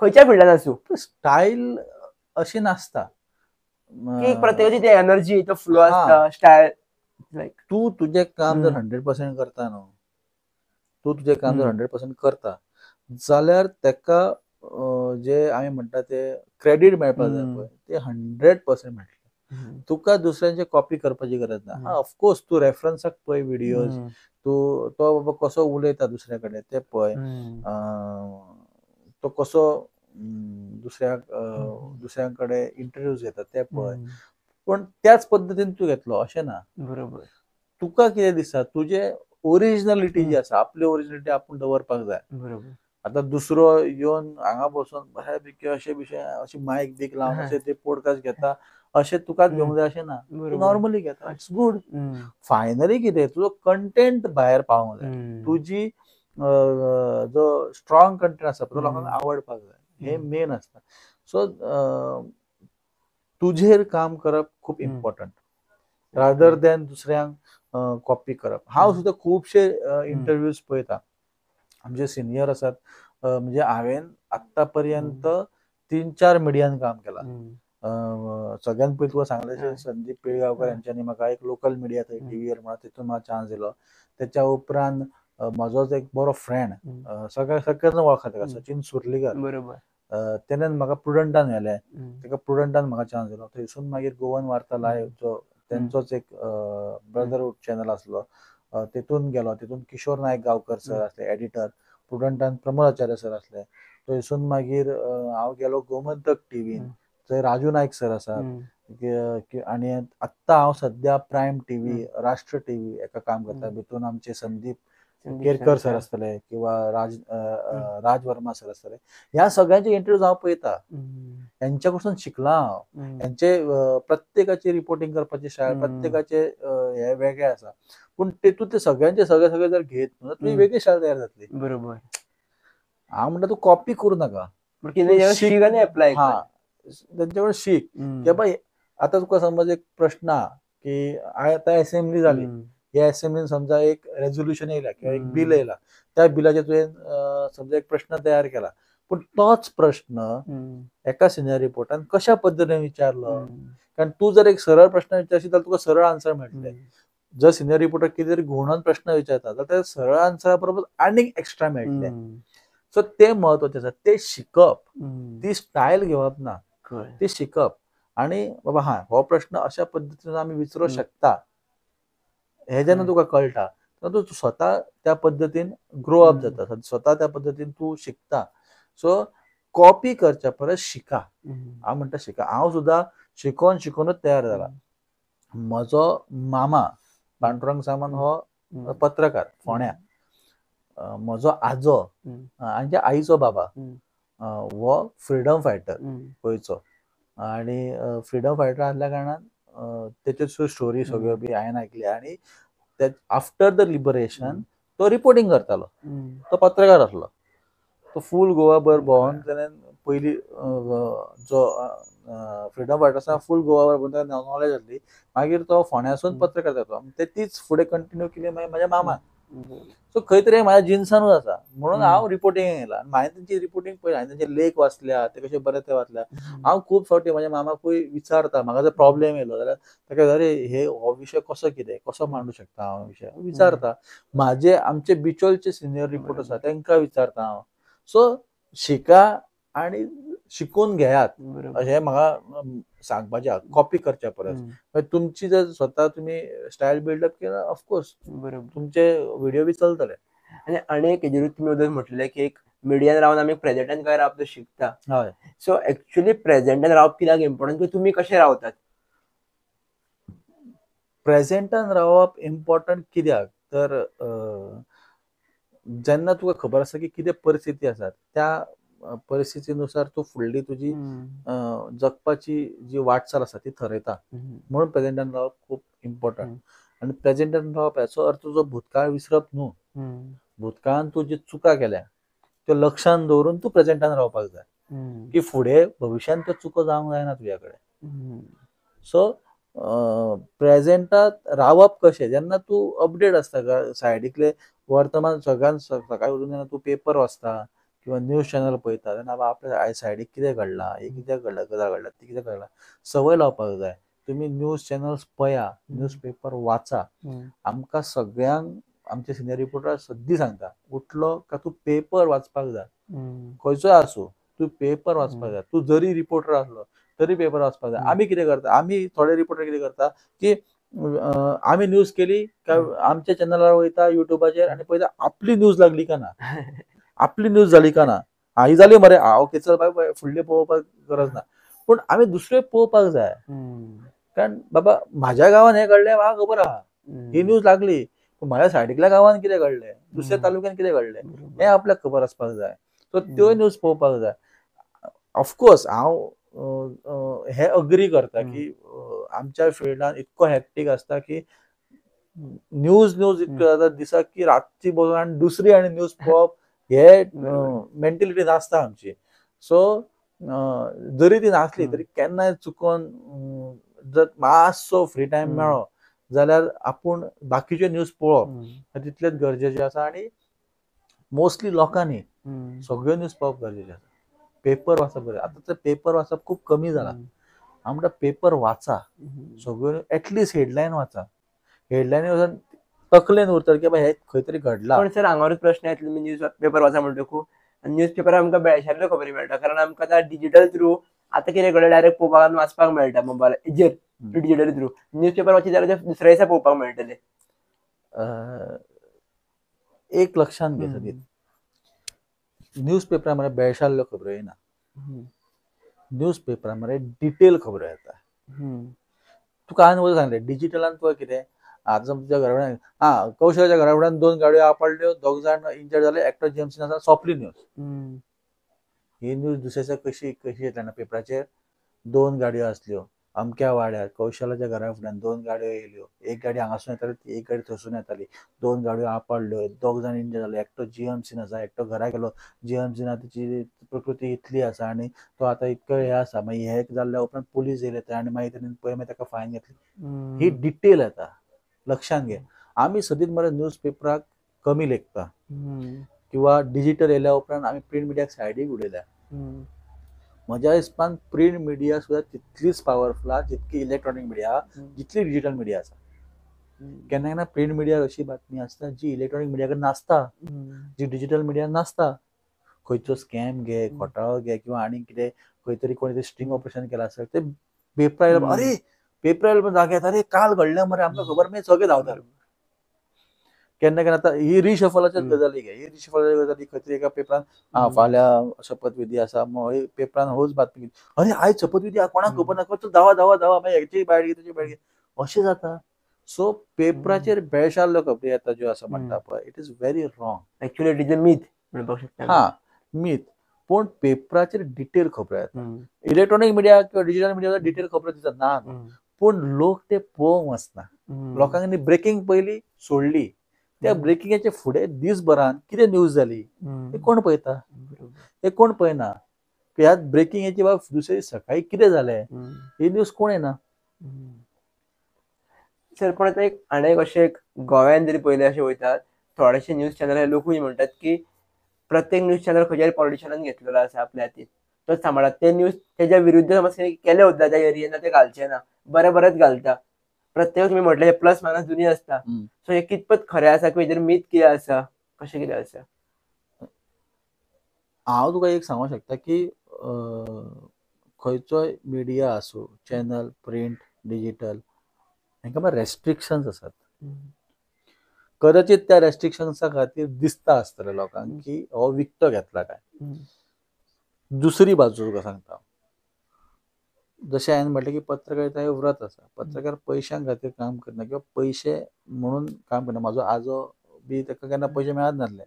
A: खंयच्या फिल्डान आसूं.
B: स्टायल अशी नासता
A: की प्रत्येकाची ती एनर्जी तो फ्लो आसता स्टायल. लायक
B: तूं तुजें काम जर 100% करता न्हू, तूं तुजें काम जर 100% करता जाल्यार तेका जे आमी म्हणटा ते क्रेडीट मेळपाक जाय पळय ते 100% मेळटलें. तुका दुसऱ्यांचे कॉपी करपाची गरज ना. हा ऑफकोर्स तूं रेफरन्साक पळय विडियोज, तूं तो बाबा कसो उलयता दुसऱ्या कडेन ते पळय, तो कसो दुसऱ्या कडेन इंटरव्यूज घेता ते पळय, पण त्याच पद्दतीन तूं घेतलो अशें ना.
A: बरोबर.
B: तुका कितें दिसता तुजे ओरिजिनलिटी जी आसा आपली ओरिजिनलिटी आपूण दवरपाक जाय.
A: बरोबर.
B: आतां दुसरो येवन हांगा बसून बऱ्यापैकी अशें बिशें अशें मायक बीक लावन अशें ते पॉडकास्ट घेता अशें तुकाच घेवंक जाय अशें ना. तूं नॉर्मली घेता, it's good. Finally कितें तुजो कंटेंट भायर पावोंक जाय, तुजी जो स्ट्रॉंग कंटेंट आसा तो लोकांक आवडपाक जाय, हे मेन आसता. सो तुजेर काम करप खूब इम्पॉर्टंट रादर दॅन दुसऱ्यांक कॉपी करप. हांव सुद्दां खुबशे इंटरव्यूज पळयता, आमचे सिनियर आसात, म्हणजे हांवें आत्तां पर्यंत 3-4 मिडियान काम केलां. सगळ्यात पयलीं तुका सांगलें संदीप पिळगांवकर यांच्यानी म्हाका एक लोकल मिडिया थंय टीव्हीर म्हणा तितून म्हाका चान्स दिलो. त्याच्या उपरांत म्हजोच एक बरो फ्रेंड सगळ्यांना वळखता ताका, सचिन सुर्लीकर,
A: बरोबर,
B: तेणेन म्हाका प्रुडंटान व्हेलें, ताका प्रुडंटान म्हाका चान्स दिलो. थंयसून मागीर गोवन वार्ता लायव्ह जो तेंचोच एक ब्रदरहूड चॅनल आसलो तेतून गेलो, तेतून किशोर नायक गांवकर सर आसले एडिटर, प्रुडंटान प्रमोद आचार्य सर आसले. थंयसून मागीर हांव गेलो गोमंतक टीव्हीन, थंय राजू नायक सर आसात, आनी आत्तां हांव सद्या प्रायम टीव्ही, राष्ट्र टीव्ही एका काम करता, भितून आमचे संदीप केरकर सर आसतले किंवा राज वर्मा सर आसतले. ह्या सगळ्यांचे इंटरव्यूज हांव पळयता, हेंच्या कडसून शिकलां हांव, हेंचे प्रत्येकाची रिपोर्टिंग करपाची स्टायल, प्रत्येकाचे हे वेगळे आसा, पूण तेतून ते सगळ्यांचे सगळे सगळे जर घेत न्हू तुजी वेगळी स्टायल तयार जातली.
A: बरोबर.
B: हांव म्हणटा तूं कॉपी करूं नाका, हा तेंचे कडेन शीक. की बाबा आतां तुका समज एक प्रश्न आहा की आतां एसेंब्ली जाली, ह्या एसेंब्लीन समजा एक रेजोल्युशन येयला किंवा एक बिल येयला, त्या बिलाचेर तुवें समजा एक प्रश्न तयार केला, पूण तोच प्रश्न एका सिनियर रिपोर्टान कशा पद्दतीन विचारलो, कारण तूं जर एक सरळ प्रश्न विचारशीत जाल्यार तुका सरळ आन्सर मेळटले. जर सिनियर रिपोर्टर कितें तरी घुंवडावन प्रश्न विचारता जाल्यार त्या सरळ आन्सरा बरोबर आनीक एक्स्ट्रा मेळटले. सो ते म्हत्वाचें आसा, ते शिकप, ती स्टायल घेवप ना, ती शिकप. आनी बाबा हा हो प्रश्न अशा पद्दतीन आमी विचारूंक शकता हे जेन्ना तुका कळटा तेन्ना तूं स्वता त्या पद्दतीन ग्रो अप जाता, स्वता त्या पद्दतीन तूं शिकता. सो कॉपी करच्या परस शिका, हांव म्हणटा शिका. हांव सुद्दां शिकोवन शिकोवनूच तयार जाला. म्हजो मामा पांडुरंग सामंत हो पत्रकार फोंड्या, म्हजो आजो आनी आईचो बाबा हो फ्रिडम फायटर गोंयचो, आनी फ्रिडम फायटर आसल्या कारणान तेच्यो स्टोरी सगळ्यो बी हांवें आयकली. आनी आफ्टर the liberation तो रिपोर्टिंग करतालो, तो पत्रकार आसलो, तो फूल गोवा भर भोंवन तेणें पयलीं जो फ्रिडम फायटर आसा फूल गोवा भर भोंवन ताका नॉलेज आसली, मागीर तो फोंड्यासून पत्रकार जालो. ते तीच फुडें कंटिन्यू केली मागीर म्हाज्या मामान. सो खंय तरी म्हाज्या जिन्सानूच आसा म्हणून हांव रिपोर्टिंग येयला. हांवें तेंची रिपोर्टिंग पळयला, हांवें तेंचे लेख वाचल्या, ते कशे बरे ते वाचल्या. हांव खूब फावटी म्हाज्या मामाकूय विचारता, म्हाका जर प्रॉब्लेम येयलो जाल्यार ताका अरे हे हो विशय कसो कितें कसो मांडू शकता हांव विशय विचारता. म्हाजे आमचे बिचोलचे सिनियर रिपोर्टर आसा तांकां विचारता हांव. सो शिका आनी शिकून घेयात अशें म्हाका सांगपाचें, कॉपी करच्या परस. तुमची जर स्वता तुमी स्टायल बिल्डअप केला ऑफकोर्स
A: बरोबर
B: तुमचे व्हिडिओ बी चलतले.
A: आनी आनी एक हेजेरूच तुमी वदळ म्हटलें की एक मिडियान रावन आमी प्रेजेंटान काय रावप शिकता.
B: हय.
A: सो एक्चुअली प्रेजेंटान रावप कित्याक इम्पॉर्टंट, की तुमी कशें रावतात?
B: प्रेजेंटान रावप इम्पॉर्टंट कित्याक तर जेन्ना तुका खबर आसा की कितें परिस्थिती आसा त्या परिस्थितीनुसार तूं फुडली तुजी जगपाची जी वाटचाल आसा ती थरयता. म्हणून प्रेजेंटान रावप खूब इम्पॉर्टंट. आनी प्रेजेंटान रावप हाचो अर्थ तुजो भूतकाळ विसरप न्हू. भूतकाळान तूं जी चुका केल्या त्यो लक्षान दवरून तूं प्रेजेंटान रावपाक जाय की फुडें भविश्यांत त्यो चुको जावंक जायना तुज्या कडेन. सो प्रेजेंटात रावप कशें, जेन्ना तूं अपडेट आसता सायडीकले वर्तमान सगळ्यान सकाळी उठून जेन्ना तूं पेपर वाचता किंवा न्यूज चॅनल पळयता तेन्ना आपल्या सायडीक कितें घडलां, हें कित्याक घडलां, गजाल घडला, ती कित्याक घडला, संवय लावपाक जाय. तुमी न्यूज चॅनल्स पळया, न्यूज पेपर वाचा. आमकां सगळ्यांक आमचे सिनियर रिपोर्टर सद्दी सांगता, उठलो काय तूं पेपर वाचपाक जाय, खंयचोय आसूं तूं पेपर वाचपाक जाय. तूं जरी रिपोर्टर आसलो तरी पेपर वाचपाक जाय. आमी कितें करता, आमी थोडे रिपोर्टर कितें करता की आमी न्यूज केली काय आमच्या चॅनलार वयता युट्यूबाचेर आनी पळयता आपली न्यूज लागली का ना, आपली न्यूज जाली का ना, हा ही जाली मरे, हा ओके चल बाय, फुडले पळोवपाक गरज ना. पूण आमी दुसरे पळोवपाक जाय, कारण बाबा म्हाज्या गांवान हें घडलें म्हाका खबर आहा, ही न्यूज लागली, पूण म्हाज्या सायडीकल्या गांवान कितें घडलें, दुसऱ्या तालुक्यान कितें घडलें हें आपल्याक खबर आसपाक जाय. सो त्यो न्यूज पळोवपाक जाय. ऑफकोर्स हांव हे अग्री करता की आमच्या फिल्डान इतको हॅक्टीक आसता की न्यूज न्यूज इतको जाता दिसाक की रातची बसून आनी दुसरी आनी न्यूज पळोवप हे मेंटेलिटी नासता आमची. सो जरी ती नासली तरी केन्नाय चुकोन जर मातसो फ्री टायम मेळ्ळो जाल्यार आपूण बाकीच्यो न्यूज पळोवप तितलेंच गरजेचें आसा. आनी मोस्टली लोकांनी सगळ्यो न्यूज पळोवप गरजेचें आसा. पेपर वाचप गरजेचें. आतां तर पेपर वाचप खूब कमी जाला. हांव म्हणटा पेपर वाचा सगळ्यो, एटलिस्ट हेडलायन वाचा. हेडलायन वचून तकलेन उरतलें की बाबा हें खंय तरी घडलां.
A: पण सर हांगारूच प्रश्न येतलो, तुमी न्यूज पेपर वाचा म्हणटकू न्यूज पेपर आमकां बेळशांतल्यो खबरी मेळटा, कारण आमकां आतां डिजिटल थ्रू आतां कितें घडलें डायरेक्ट पळोवपाक आनी वाचपाक मेळटा मोबायलाचेर डिजिटल थ्रू. न्यूज पेपर वाचित जाल्यार दुसऱ्या दिसा पळोवपाक मेळटलें.
B: एक लक्षांत घे सदीत, न्यूज पेपरा मरे बेळशाल्ल्यो खबरो येना, न्यूज पेपरा मरे डिटेल खबरो येता. तुका हांवें वयर सांगलें डिजिटलान तुका कितें आतां तुमच्या घरा फुड्यान हा कौशलाच्या घरा फुड्यान 2 गाडयो आपडल्यो, 2 जाण इंजर्ड जाले, एकटो जीएमसीन आसा, सोंपली न्यूज. ही न्यूज दुसऱ्या दिसा कशी कशी येतली जाणा पेपराचेर, 2 गाडयो आसल्यो अमक्या वाड्यार कौशलाच्या घरा फुड्यान 2 गाडयो येयल्यो, एक गाडी हांगासून येताली, एक गाडी थंयसून येताली, 2 गाडयो आपडल्यो, 2 जाण इंजर्ड जाले, एकटो जीएमसीन आसा, एकटो घरा गेलो, जीएमसीन तेची प्रकृती इतली आसा आनी तो आतां इतको हें आसा. मागीर हें जाल्ल्या उपरांत पुलीस येयले थंय आनी मागीर तेणी पळय मागीर ताका फायन घेतली. ही डिटेल येता, लक्षांत घे. आमी सदींच मरे न्यूज पेपराक कमी लेखता किंवा डिजिटल येयल्या उपरांत आमी प्रिंट मिडियाक सायडीक उडयल्या. म्हज्या हिसपान प्रिंट मिडिया सुद्दां तितलीच पावरफुल आहा जितकी इलेक्ट्रॉनीक मिडिया, जितली डिजिटल मिडिया आसा. केन्ना केन्ना प्रिंट मिडियार अशी बातमी आसता जी इलेक्ट्रॉनीक मिडिया कडेन नासता, जी डिजिटल मिडिया नासता. खंयचो स्कॅम घे, घोटाळो घे किंवा आनी कितें खंय तरी कोणी स्ट्रिंग ऑपरेशन केलां आसत ते पेपरार येयले, अरे पेपरार येयले जागे येता, अरे काल घडलें मरे आमकां खबर मागीर सगळे धांवतात. केन्ना केन्ना आतां ही रिशफलाच्याच गजाली घे, ही रिशफलाच्या गजाली खंय तरी एका पेपरान आं फाल्यां शपथविधी आसा, पेपरान होच बातमी, अरे आयज शपथविधी आहा कोणाक खबर ना, चल धांवा धांवा धांवा, मागीर हेची भायर घे तेची भायर घे, अशें जाता. सो पेपराचेर बेळशाल्ल्यो खबरी येता ज्यो आसा म्हणटा पळय, it is very wrong.
A: Actually it is a myth म्हणपाक शकता.
B: हा मीथ, पूण पेपराचेर डिटेल खबरो येता. इलेक्ट्रॉनीक मिडिया किंवा डिजिटल मिडिया डिटेल खबरो दितात ना, पूण लोक ते पळोवंक वचना. लोकांनी ब्रेकींग पयली सोडली, त्या ब्रेकिंगाचे फुडें दिसभरान कितें न्यूज जाली हे कोण पळयता, हे कोण पळयना. ह्या ब्रेकिंगाची बाबा दुसरे सकाळी कितें जालें ही न्यूज कोण येना.
A: सर पण आतां एक आनी एक अशें एक गोव्यान जरी पयलें अशें वयतात थोडेशे न्यूज चॅनल लोकूय म्हणटात की प्रत्येक न्यूज चॅनल खंयच्या पॉलिटिशनान घेतलेलो आसा आपल्या हातीन, तोच सांबाळटा. ते न्यूज तेज्या विरुद्ध समज केले सुद्दां त्या एरियेन ते घालचे ना, बरें बरेंच घालता. प्रत्येक तुमी म्हटलें प्लस मायनस दोनूय आसता. सो हे कितपत खरें आसा किंवा हेजेर मीत कितें आसा, कशें कितें आसा?
B: हांव तुका एक सांगूंक शकता की खंयचोय मिडिया आसूं, चॅनल, प्रिंट, डिजिटल, हांकां मात रेस्ट्रिक्शन्स आसात. कदाचित त्या रेस्ट्रिक्शन्सा खातीर दिसता आसतलें लोकांक की हो विकतो घेतला काय. दुसरी बाजू तुका सांगता, जशें हांवें म्हटलें की पत्रकारिता हे व्रत आसा. पत्रकार पयशां खातीर काम करना किंवा पयशे म्हणून काम करना. म्हाजो आजो बी ताका केन्ना पयशे मेळत नासले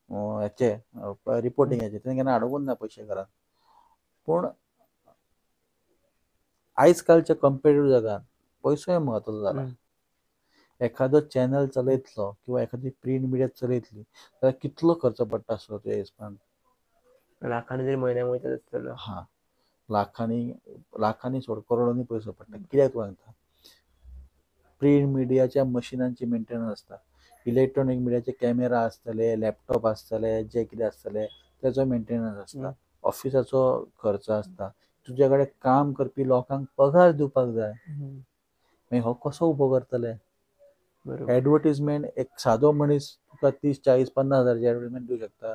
B: हेचे रिपोर्टिंगाचे, तेणें केन्ना हाडूंकूच ना पयशे घरांत. पूण आयज कालच्या कॉम्पिटेटीव जगान पयसोय म्हत्वाचो जाला. एखादो चॅनल चलयतलो किंवा एखादी प्रिंट मिडिया चलयतली जाल्यार कितलो खर्च पडटा आसतलो तुज्या हिसपान?
A: लाखांनी जरी म्हयन्याक वयता आसतलो.
B: हां, लाखांनी लाखांनी सोड, करोडांनी पयसो पडटा. कित्याक तुका सांगता, प्रिंट मिडियाच्या मशिनांची मेंटेनन्स आसता, इलेक्ट्रॉनीक मिडियाचे कॅमेरा आसतले, लॅपटॉप आसतले, जे कितें आसतले तेचो मेंटेनन्स आसता, ऑफिसाचो खर्च आसता, तुज्या कडेन काम करपी लोकांक पगार दिवपाक जाय. मागीर हो कसो उबो करतले? एडवर्टीजमेंट एक सादो मनीस तुका 30, 40, 50 हजाराची एडवर्टीजमेंट दिवं शकता?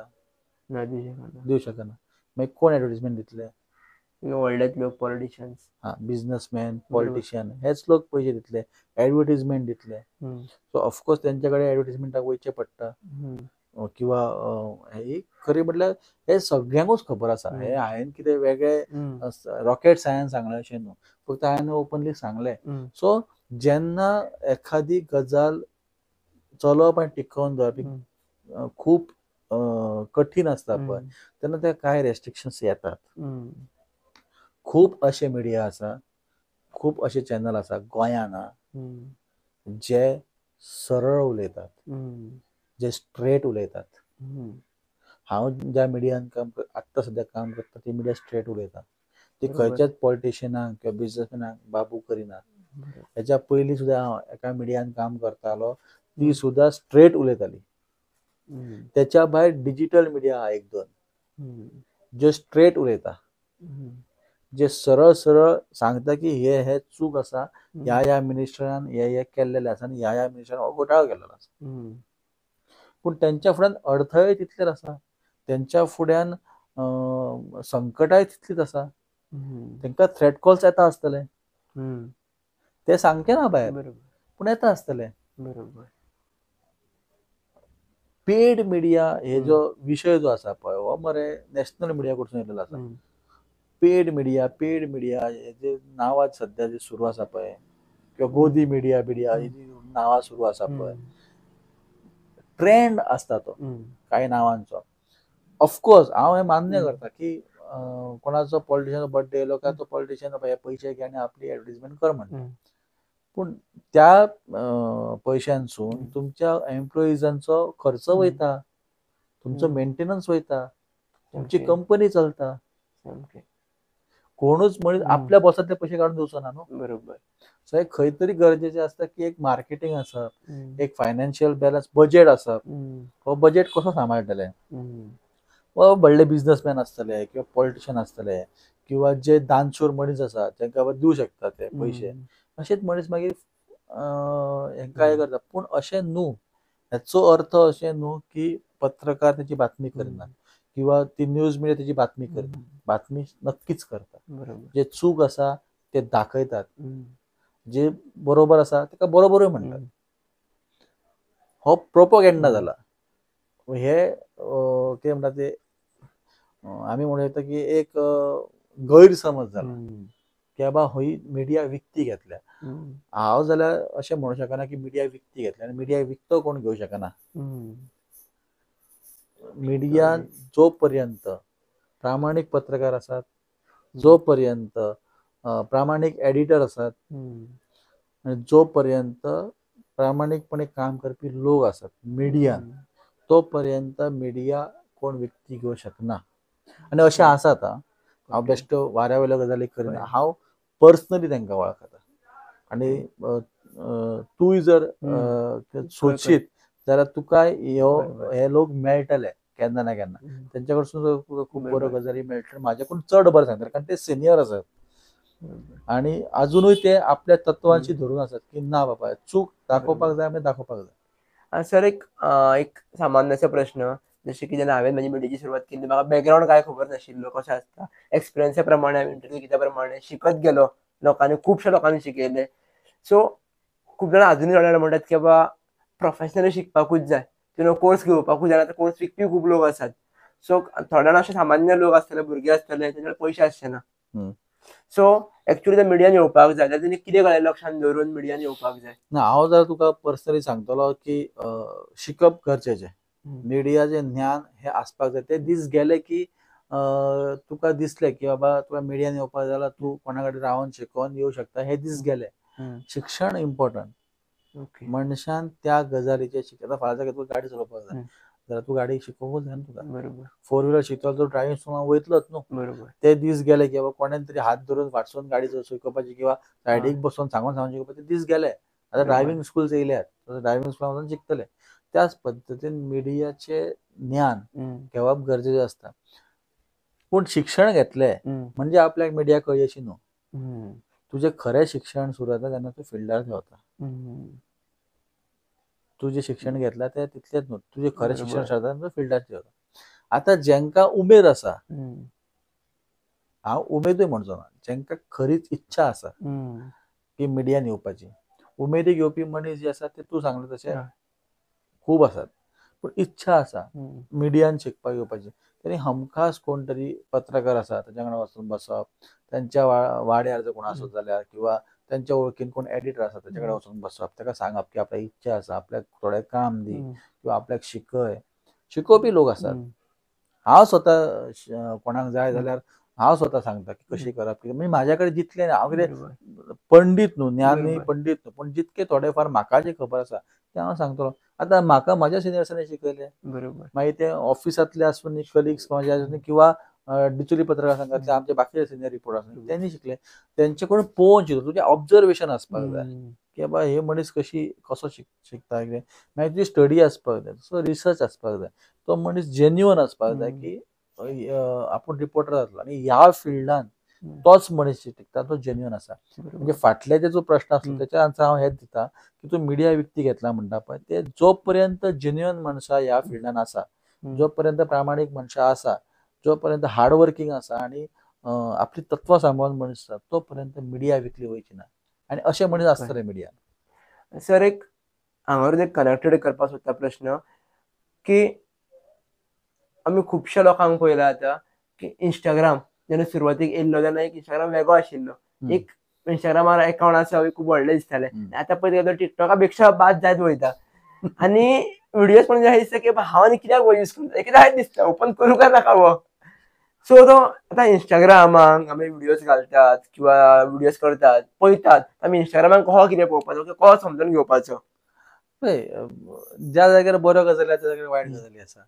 A: ना, दिवं शकना.
B: दिवं शकना. मागीर कोण एडवर्टीजमेंट दितले?
A: व्हडलेच लोक, पॉलिटिशियन्स.
B: हां, बिजनसमॅन, पॉलिटिशियन, हेच लोक पयशे दितले, एडवर्टीजमेंट दितले. सो ऑफकोर्स तेंच्या कडेन एडवर्टीजमेंटाक वयचें पडटा. किंवा ही खरी म्हटल्यार हे सगळ्यांकूच खबर आसा. हे हांवें कितें वेगळे रॉकेट सायन्स सांगलें अशें न्हू, फक्त हांवें ओपनली सांगलें. सो जेन्ना एखादी गजाल चलोवप आनी टिकोवन दवरप खूब कठीण आसता पळय, तेन्ना ते कांय रेस्ट्रिक्शन्स येतात. खूब अशे मिडिया आसा, खूब अशे चॅनल आसा गोंयान जे सरळ उलयतात, जे स्ट्रेट उलयतात. हांव ज्या मिडियान काम आत्तां सद्या काम करता ती मिडिया स्ट्रेट उलयता. ती खंयच्याच पॉलिटिशियनाक किंवा बिजनसमॅनाक बाबू करिना. हेच्या पयलीं सुद्दां हांव एका मिडियान काम करतालो, ती सुद्दां स्ट्रेट उलयताली. त्याच्या भायर डिजिटल मिडिया आहा एक दोन जे स्ट्रेट उलयता, जे सरळ सरळ सांगता की हे हे चूक आसा, ह्या ह्या मिनिस्टरान हे हे केल्लेले आसा आनी ह्या ह्या मिनिस्टरान हो घोटाळो केल्लो आसा. पूण तेंच्या फुड्यान अडथळे तितलेच आसा, तेंच्या फुड्यान संकटाय तितलीच आसा, तेंकां थ्रेट कॉल्स येता आसतले, ते सांगचे ना भायर, पूण येता आसतले.
A: बरोबर.
B: पेड मिडिया हे जो विशय जो आसा पळय हो मरे नॅशनल मिडिया कडसून येयलेलो आसा. पेड मिडिया, पेड मिडिया हे जे नांवां सद्या जे सुरू आसा पळय, किंवा गोदी मिडिया बिडिया ही जी नांवां सुरू आसा पळय, ट्रेंड आसता तो कांय नांवांचो. ऑफकोर्स हांव हें मान्य करता की कोणाचो पॉलिटिशियन बर्थडे येयलो काय तो पॉलिटिशियन हे पयशे घे आनी आपली एडवर्टीजमेंट कर म्हणटा, पूण त्या पयशांसून तुमच्या एम्प्लॉइजांचो खर्च वयता, तुमचो मेंटेनन्स वयता, तुमची कंपनी चलता. कोणूच मनीस आपल्या बोल्सांतले पयशे काडून दिवचो ना न्हू.
A: बरोबर.
B: सो हे खंय तरी गरजेचें आसता की एक मार्केटींग आसप, एक फायनान्शियल बॅलन्स, बजेट आसप. हो बजेट कसो सांबाळटले? वा व्हडले बिजनसमॅन आसतले किंवा पॉलिटिशियन आसतले किंवा जे दानशूर मनीस आसा तांकां दिवं शकता ते पयशे, अशेंच मनीस मागीर हेंकां हें करता. पूण अशें न्हू, हेचो अर्थ अशें न्हू की पत्रकार तेची बातमी करना किंवा ती न्यूज मिडिया तेची बातमी करना. बातमी नक्कीच करता. जे चूक आसा ते दाखयतात, जे बरोबर आसा ताका बरोबरूय म्हणटात. हो प्रोपोगेंडा जाला. हे कितें म्हणटा ते आमी म्हणू शकता की एक गैरसमज जाला की बाबा ही मिडिया विकती घेतल्या. हांव जाल्यार अशें म्हणू शकना की मिडिया विकती घेतल्या, आनी मिडिया विकतो कोण घेवं शकना. मिडियान जो पर्यंत प्रामाणीक पत्रकार आसात, जो पर्यंत प्रामाणीक एडिटर आसात, आनी जो पर्यंत प्रामाणीकपणे काम करपी लोक आसात मिडियान, तो पर्यंत मिडिया कोण विकती घेवं शकना. आनी अशें आसात. हांव बेश्ट वाऱ्या वयल्यो गजाली करिना, हांव पर्सनली तांकां वळखता. आनी तूंय जर सोदशीत जाल्यार तुका ह्यो हे लोक मेळटले केन्ना ना केन्ना, तेंच्या कडसून तुका खूब बऱ्यो गजाली मेळटल्यो, म्हाज्याकून चड बरें सांगतले, कारण ते सिनियर आसात आणि अजुनूय ते आपल्या तत्वांशी धरून आसात की ना बाबा चूक दाखोवपाक जाय, आमी दाखोवपाक जाय.
A: सर एक एक सामान्यसो प्रश्न, जशें की जेन्ना हांवें म्हजी मिडियाची सुरवात केली म्हाका बॅकग्रावंड कांय खबर नाशिल्लो कशें आसता, एक्सपिरियन्सा प्रमाणे इंटरव्यू कित्या प्रमाणे शिकत गेलो, लोकांनी खुबश्या लोकांनी शिकयलें. सो खूब जाणां आजुनूय जाणां म्हणटात की बाबा प्रोफेशनली शिकपाकूच जाय, तुवें कोर्स घेवपाकूच जाय, आतां कोर्स विकपी खूब लोक आसात. सो थोडे जाणां अशे सामान्य लोक आसतले, भुरगे आसतले, तेंचे कडेन पयशे आसचे ना. सो एक्चुअली ते मिडियान येवपाक जाय जाल्यार तेणी कितें कळ्ळें लक्षान दवरून मिडियान येवपाक जाय?
B: ना, हांव जर तुका पर्सनली सांगतलो की शिकप गरजेचें, मिडियाचें ज्ञान हें आसपाक जाय. ते दीस गेले की तुका दिसलें की बाबा तुका मिडियान येवपाक जाय जाल्यार तूं कोणा कडेन रावन शिकोवन येवं शकता, हे दीस गेले. शिक्षण इम्पॉर्टंट, मनशान त्या गजालीचें शिकता. फाल्यां जाल्यार तुका गाडी चलोवपाक जाय जाल्यार तूं गाडी शिकोवंकूच जाय न्हू तुका,
A: बरोबर.
B: फोर व्हिलर शिकतलो तूं ड्रायव्हिंग स्कुलान वयतलोच न्हू.
A: बरोबर.
B: ते दीस गेले की बाबा कोणेन तरी हात धरून फाटसून गाडी शिकोवपाची किंवा सायडीक बसून सांगून सांगून शिकोवपाचे दीस गेले. आतां ड्रायव्हिंग स्कूल येयल्यात, ड्रायव्हिंग स्कुलान वचून शिकतले. त्याच पद्दतीन मिडियाचें ज्ञान घेवप गरजेचें आसता. पूण शिक्षण घेतलें म्हणजे आपल्याक मिडिया कळी अशी न्हू. तुजें खरें शिक्षण सुरू जाता तेन्ना तूं फिल्डार देंवता. तुजें शिक्षण घेतलां तें तितलेंच न्हू, तुजें खरें शिक्षण सुरू जाता तेन्ना तूं फिल्डार देंवता. आतां जेंकां उमेद आसा, हांव उमेदूय म्हणचो ना, जेंकां खरीच इच्छा आसा की मिडियान येवपाची, उमेदीक येवपी मनीस जे आसा ते तूं सांगलें तशें खूब आसात, पूण इच्छा आसा मिडियान शिकपाक येवपाची, तेणी हमखास कोण तरी पत्रकार आसा ताच्या वांगडा वचून बसप, तेंच्या वाड्यार जर कोण आसत जाल्यार किंवा तेंच्या वळखीन कोण एडिटर आसा ताच्या कडेन वचून बसप, ताका सांगप की आपल्याक इच्छा आसा, आपल्याक थोडें काम दी किंवा आपल्याक शिकय. शिकोवपी लोक आसात. हांव स्वता कोणाक जाय जाल्यार हांव स्वता सांगता की कशी करप, कितें, म्हणजे म्हाज्या कडेन जितलें, हांव कितें पंडीत न्हू, ज्ञानी पंडीत न्हू, पूण जितके थोडे फार म्हाका जें खबर आसा तें हांव सांगतलो. आतां म्हाका म्हाज्या सिनियर्सांनी शिकयलें,
A: बरोबर.
B: मागीर ते ऑफिसांतले आसूं, कलिग्स म्हाजे आसूं किंवा डिचोली पत्रकार संघातले आमचे बाकीचे सिनियर रिपोर्टर आसूं, तेंणी शिकले. तेंचे कडून पळोवन शिकलो. तुजें ऑब्जर्वेशन आसपाक जाय की बाबा हे मनीस कशी कसो शिकता कितें, मागीर तुजी स्टडी आसपाक जाय, तसो रिसर्च आसपाक जाय, तो मनीस जेन्युअन आसपाक जाय की आपूण रिपोर्टर जातलो आनी ह्या फिल्डान तोच मनीस शिकता तो जेन्युअन आसा. म्हणजे फाटले जो प्रश्न आसलो तेच्या आन्सर हांव हेच दिता की तूं मिडिया विकती घेतला म्हणटा पळय, ते जो पर्यंत जेन्युअन मनशां ह्या फिल्डान आसा, जो पर्यंत प्रामाणीक मनशां आसा, जो पर्यंत हार्डवर्कींग आसा आनी आपली तत्वां सांबाळून मनीस आसा, तो पर्यंत मिडिया विकली वयची ना. आनी अशे मनीस आसतले मिडिया.
A: सर एक हांगार एक कनेक्टेड करपाक सोदता प्रश्न की आमी खुबश्या लोकांक पळयला आतां की इंस्टाग्राम जेन्ना सुरवातीक येयल्लो तेन्ना एक इंस्टाग्राम वेगळो आशिल्लो, एक इंस्टाग्रामार अकाउंट आसा खूब व्हडलें दिसतालें, आतां पळयत गेल्यार टिकटॉका पेक्षा बाद जायत वयता आनी व्हिडियोज पण दिसता की हांव आनी कित्याक यूज करता, कित्याक दिसता ओपन करूं काय नाका हो. सो तो आतां इंस्टाग्रामाक आमी व्हिडियोज घालतात किंवा व्हिडियोज करतात पळयतात, आमी इंस्टाग्रामाक कसो कितें पळोवपाचो, कसो समजून घेवपाचो?
B: पळय, ज्या जाग्यार बऱ्यो गजाली आसा त्या जाग्यार वायट गजाली आसा.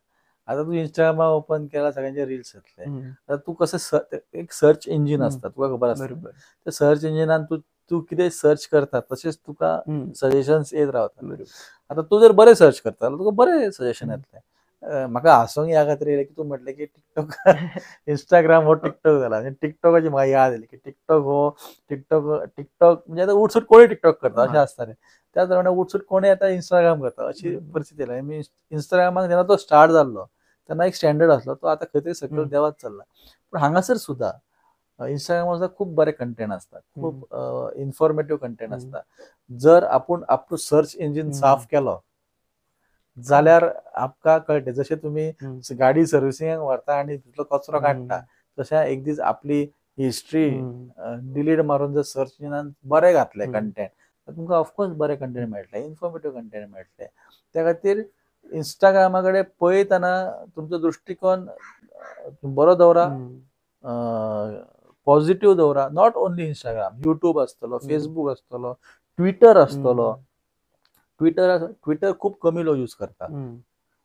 B: आतां तूं इंस्टाग्रामार ओपन केला, सगळ्यांचे रिल्स येतले. आतां तूं कशें, एक सर्च इंजीन आसता, तुका खबर आसता, त्या सर्च इंजिनान तूं कितें सर्च करता तशेंच तुका सजेशन्स येत रावता. आतां तूं जर बरें सर्च करता जाल्यार तुका बरें सजेशन येतलें. म्हाका हांसूंक ह्या खातीर येयलें की तूं म्हटलें की टिकटॉक, इंस्टाग्राम हो टिकटॉक जाला, आनी टिकटॉकाची म्हाका याद येयली की टिकटॉक हो टिकटॉक म्हणजे आतां उठसूट कोणूय टिकटॉक करता अशें आसता रे, त्याच प्रमाणे उठसूट कोणूय आतां इंस्टाग्राम करता अशी परिस्थिती येयल्या. आनी इंस्टाग्रामाक जेन्ना तो स्टार्ट जाल्लो तेन्ना एक स्टँडर्ड आसलो, तो आतां खंय तरी सकयल देंवत चल्ला. पूण हांगासर सुद्दां इंस्टाग्रामार सुद्दां खूब बरें कंटेंट आसता, खूब इन्फॉर्मेटीव कंटेंट आसता. जर आपूण आपलो सर्च इंजीन साफ केलो जाल्यार आमकां कळटा. जशें तुमी गाडी सर्विसिंगाक व्हरता आनी तितलो कचरो काडटा, तशें एक दीस आपली हिस्ट्री डिलीट मारून जर सर्च इंजिनान बरें घातलें कंटेंट तर तुमकां ऑफकोर्स बरें कंटेंट मेळटलें, इन्फॉर्मेटीव कंटेंट मेळटलें. त्या खातीर इंस्टाग्रामा कडेन पळयतना तुमचो दृश्टिकोन बरो दवरा, पॉझिटिव्ह दवरा. Not only Instagram, YouTube आसतलो, फेसबूक आसतलो, ट्विटर आसतलो. ट्विटर खूब कमी लोक यूज करता.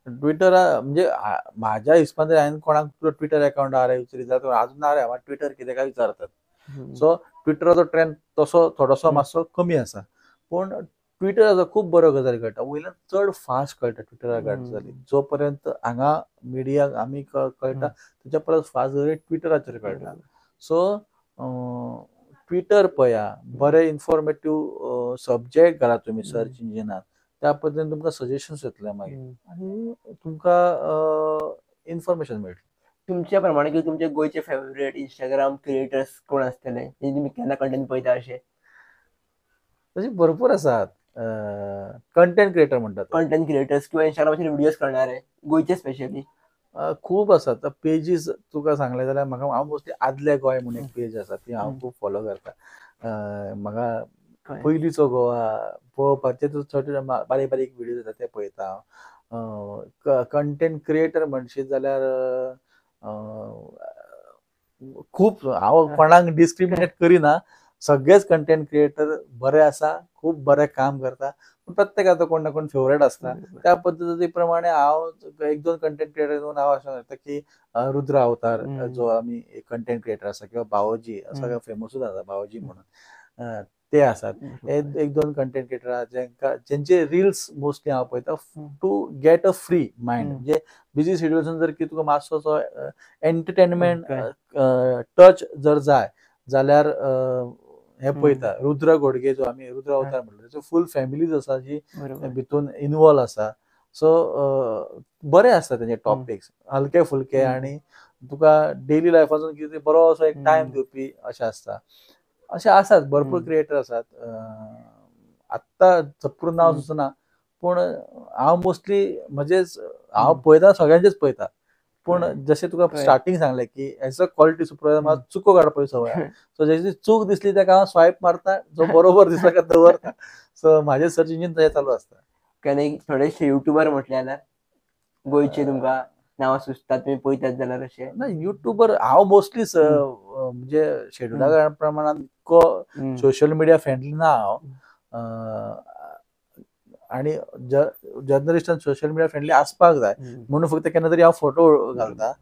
B: ट्विटर म्हणजे म्हाज्या हिसपान तरी हांवें कोणाक तुजो ट्विटर अकाउंट आहा रे विचारीत जाल्यार आजून ना रे, म्हाका ट्विटर कितें काय विचारतात. सो ट्विटराचो ट्रेंड तसो थोडोसो मातसो कमी आसा, पूण ट्विटराचो खूब बरो गजाल कळटा, वयल्यान चड फास्ट कळटा ट्विटरार गजाली. जो पर्यंत हांगा मिडियाक आमी कळटा तेच्या परस फास्ट गजाली ट्विटराचेर कळटा. सो ट्विटर पळया, बरे इन्फॉर्मेटीव सब्जेक्ट घाला तुमी सर्च इंजिनात, त्या पद्दतीन तुमकां सजेशन्स येतले मागीर आनी तुमकां इन्फॉर्मेशन मेळटलें.
A: तुमच्या प्रमाणे किंवा तुमचे गोंयचे फेवरेट इंस्टाग्राम क्रिएटर्स कोण आसतले तुमी केन्ना कंटेंट पळयता अशें?
B: तशी भरपूर आसात कंटेंट क्रिएटर म्हणटात,
A: कंटेंट क्रिएटर्स किंवा इंस्टाग्रामाचेर व्हिडियोज करणारे गोंयचे स्पेशली
B: खूब आसात पेजीस. तुका सांगलें जाल्यार म्हाका हांव मोस्टली आदले गोंय म्हणून एक पेज आसा ती हांव खूब फॉलो करता. म्हाका पयलींचो गोवा पळोवपाचे छोटे बारीक बारीक व्हिडियोज येता ते पळयता हांव. कंटेंट क्रिएटर म्हणशीत जाल्यार खूब हांव कोणाक डिस्क्रिमिनेट करिना, सगळेच कंटेंट क्रिएटर बरे आसा, खूब बरें काम करता, पूण प्रत्येकाचो कोण ना कोण फेवरेट आसता. त्या पद्दती प्रमाणे हांव एक दोन कंटेंट क्रिएटर नांव अशें सांगता की रुद्र अवतार जो आमी एक कंटेंट क्रिएटर आसा, किंवा भावोजी सगळ्या फेमसूच आसा भावोजी म्हणून, ते आसात. एक दोन कंटेंट क्रिएटर आसा जेंका जेंचे रिल्स मोस्टली हांव पळयता to get a free mind. म्हणजे बिजी शेड्युलासून जर की तुका मातसो असो एंटरटेनमेंट टच जर जाय जाल्यार हे पळयता. रुद्र घोडगे जो आमी रुद्र अवतार म्हणलो तेचो फूल फॅमिलीज आसा जी भितून इनवॉल्व आसा. सो बरे आसता तेंचे टॉपिक्स, हलके फुलके आनी तुका डेली लायफासून कितें बरो असो एक टायम दिवपी अशें आसता. अशें आसात भरपूर क्रिएटर आसात. आत्तां झपकरून नांव सुचना, पूण हांव मोस्टली म्हजेच हांव पळयता, सगळ्यांचेच पळयता. पूण जशें तुका स्टार्टींग सांगलें की एज अ क्वॉलिटी सुपरवायजर म्हाका चुको काडपाची संवय, सो जशी चूक दिसली ताका हांव स्वायप मारता, जो बरोबर दिसला ताका दवरता. सो म्हाजें सर्च इंजीन तशें चालू आसता.
A: केन्ना थोडेशे युट्यूबर म्हटले जाल्यार गोंयचे तुमकां नांवां सुचतात तुमी पळयतात जाल्यार अशें?
B: ना, युट्यूबर हांव मोस्टली म्हणजे शेड्युला प्रमाणान इतको सोशल मिडिया फ्रेंडली ना हांव, आनी जर्नलिस्टान सोशल मिडिया फ्रेंडली आसपाक जाय म्हणून फक्त केन्ना तरी हांव फोटो घालता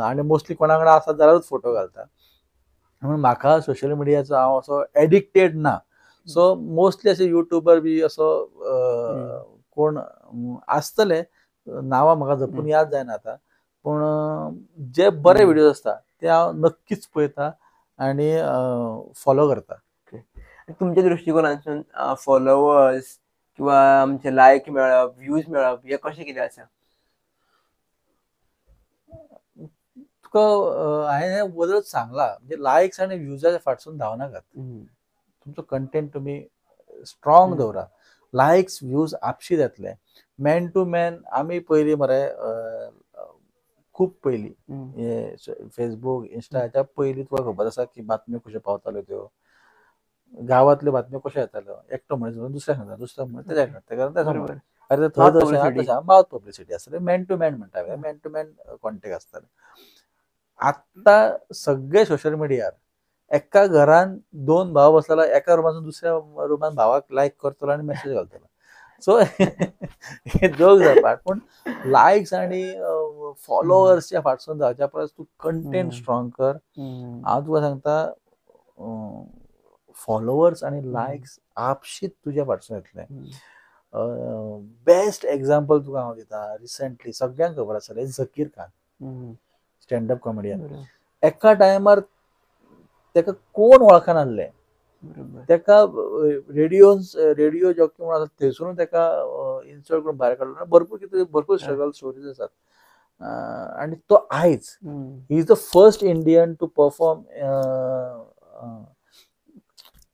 B: आनी मोस्टली कोणा कडेन आसा जाल्यारूच फोटो घालता. म्हणून म्हाका सोशल मिडियाचो हांव असो एडिक्टेड ना. सो मोस्टली अशे युट्यूबर बी असो कोण आसतले नांवां म्हाका जपून याद जायना आतां, पूण जे बरे व्हिडियोज आसता ते हांव नक्कीच पळयता आनी फॉलो करता.
A: तुमच्या दृश्टिकोनांतसून फॉलोवर्स किंवा आमचे लायक मेळप, व्ह्यूज मेळप हे कशें कितें आसा?
B: तुका हांवें हें वदळच सांगलां, म्हणजे लायक्स आनी व्ह्यूजाच्या फाटसून धांवनाकात, तुमचो कंटेंट तुमी स्ट्रॉंग दवरा. लायक्स व्ह्यूज आपशीच येतले. मॅन टू मॅन आमी पयलीं मरे खूब पयलीं हे फेसबूक इंस्टा ह्याच्या पयलीं तुका खबर आसा की बातम्यो कश्यो पावताल्यो, त्यो गांवांतल्यो बातम्यो कश्यो येताल्यो, एकटो मनीस दुसऱ्या सांगता, दुसरो मनीस तेज्या सांगता, तेका अरे थंय तशें मावथ पब्लिसिटी आसताली, मॅन टू मॅन म्हणटा, मॅन टू मॅन कॉन्टेक्ट आसताले. आत्तां सगळे सोशल मिडियार एका घरान दोन भाव बसलेलो, एका रुमासून दुसऱ्या रुमान भावाक लायक करतलो आनी मेसेज घालतलो. सो हे जोक जावपाक, पूण लायक्स आनी फॉलोवर्सच्या फाटसून जावच्या परस तूं कंटेंट स्ट्रॉंग कर. हांव तुका सांगता फॉलोवर्स आनी लायक्स आपशीच तुज्या फाटसून येतले. बेस्ट एग्जाम्पल तुका हांव दिता, रिसंटली सगळ्यांक खबर आसतलें झकीर खान, स्टँडअप कॉमेडियन. एका टायमार ताका कोण वळखनासले, ताका रेडियो रेडियो जॉकी म्हणून आसा थंयसरून ताका इन्सल्ट करून भायर काडलो. भरपूर कितें भरपूर स्ट्रगल स्टोरीज आसात. आनी तो आयज he is the first Indian to perform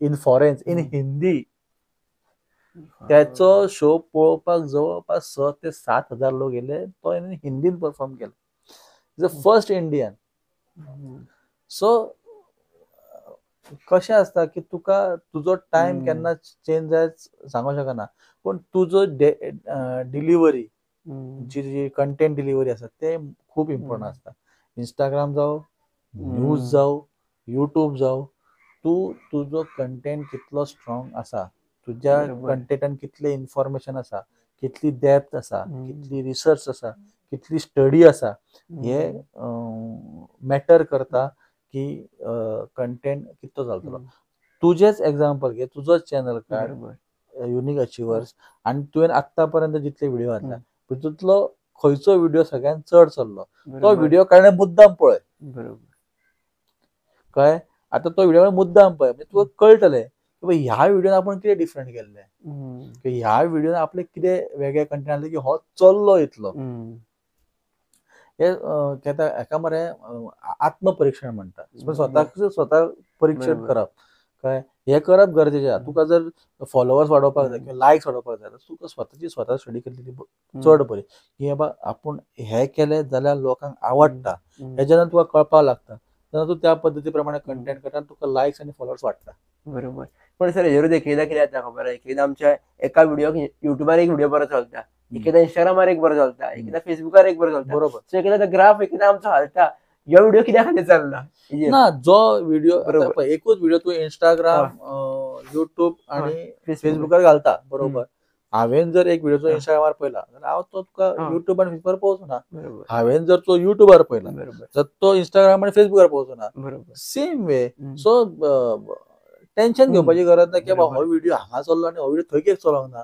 B: in foreign in Hindi. त्याचो शो पळोवपाक जवळपास 6 ते 7 हजार लोक गेले, तो हिंदीन परफॉर्म केलो. Is the first Indian. So कशें आसता की तुका तुजो टायम केन्ना चेंज जायत सांगूंक शकना, पूण तुजो डिलिव्हरी जी जी कंटेंट डिलिव्हरी आसा ते खूब इम्पॉर्टंट आसता. इंस्टाग्राम जावं, न्यूज जावं, यूट्यूब जावं, तूं तुजो कंटेंट कितलो स्ट्रॉंग आसा, तुज्या कंटेंटान कितलें इन्फॉर्मेशन आसा, कितली डेप्थ आसा, कितली रिसर्च आसा, कितली स्टडी आसा, हे मॅटर करता की कंटेंट कितलो चलतलो. तुजेच एग्जाम्पल घे, तुजोच चॅनल काड, युनिक अचिवर्स आनी तुवें आत्तां पर्यंत जितले व्हिडिओ घातला तितूंतलो खंयचो व्हिडिओ सगळ्यात चड चल्लो तो व्हिडिओ काडणे मुद्दाम पळय.
A: बरोबर.
B: कळ्ळें? आतां तो व्हिडिओ मुद्दाम पळय, म्हणजे तुका कळटलें की ह्या व्हिडियोन आपण कितें डिफरंट केल्लें, की ह्या व्हिडियोन आपले कितें वेगळे कंटेंट आसलें की हो चल्लो इतलो. हे हेका मरे आत्मपरिक्षण म्हणटा. स्वताक स्वता परिक्षण करप. कळ्ळें? हें करप गरजेचें आसा. तुका जर फॉलोवर्स वाडोवपाक जाय किंवा लायक्स वाडोवपाक जाय तुका स्वताची स्वता स्टडी केल्ली चड बरी की बाबा आपूण हें केलें जाल्यार लोकांक आवडटा हें जेन्ना तुका कळपाक लागता तेन्ना तूं त्या पद्दती प्रमाणे कंटेंट करता आनी तुका लायक्स आनी फॉलोवर्स वाडटा.
A: बरोबर. पण सर हेजेरूच एकदां कितें जाता खबर आसा, एकदां आमच्या एका व्हिडियोक युट्यूबार एक व्हिडिओ बरो चलता, एकदां इंस्टाग्रामार एक बरो चलता, एकदां फेसबुकार एक बरो चलता.
B: बरोबर.
A: सो एकदां ग्राफ एकदां आमचो हालता, ह्यो व्हिडिओ कित्या खातीर चल्ला
B: ना. जो व्हिडिओ एकूच व्हिडिओ तूं इंस्टाग्राम, युट्यूब आनी फेसबुकार घालता. बरोबर. हांवें जर एक व्हिडिओ इंस्टाग्रामार पळयला जाल्यार हांव तो तुका युट्यूब आनी फेसबुकार पळोवचो ना. हांवें जर तो युट्यूबार पळयला तर तो इंस्टाग्राम आनी फेसबुकार पळोवचो ना. Same way. So tension घेवपाची गरज ना की बाबा हो व्हिडिओ हांगा चल्लो आनी हो व्हिडिओ थंय कित्याक चलोंक ना.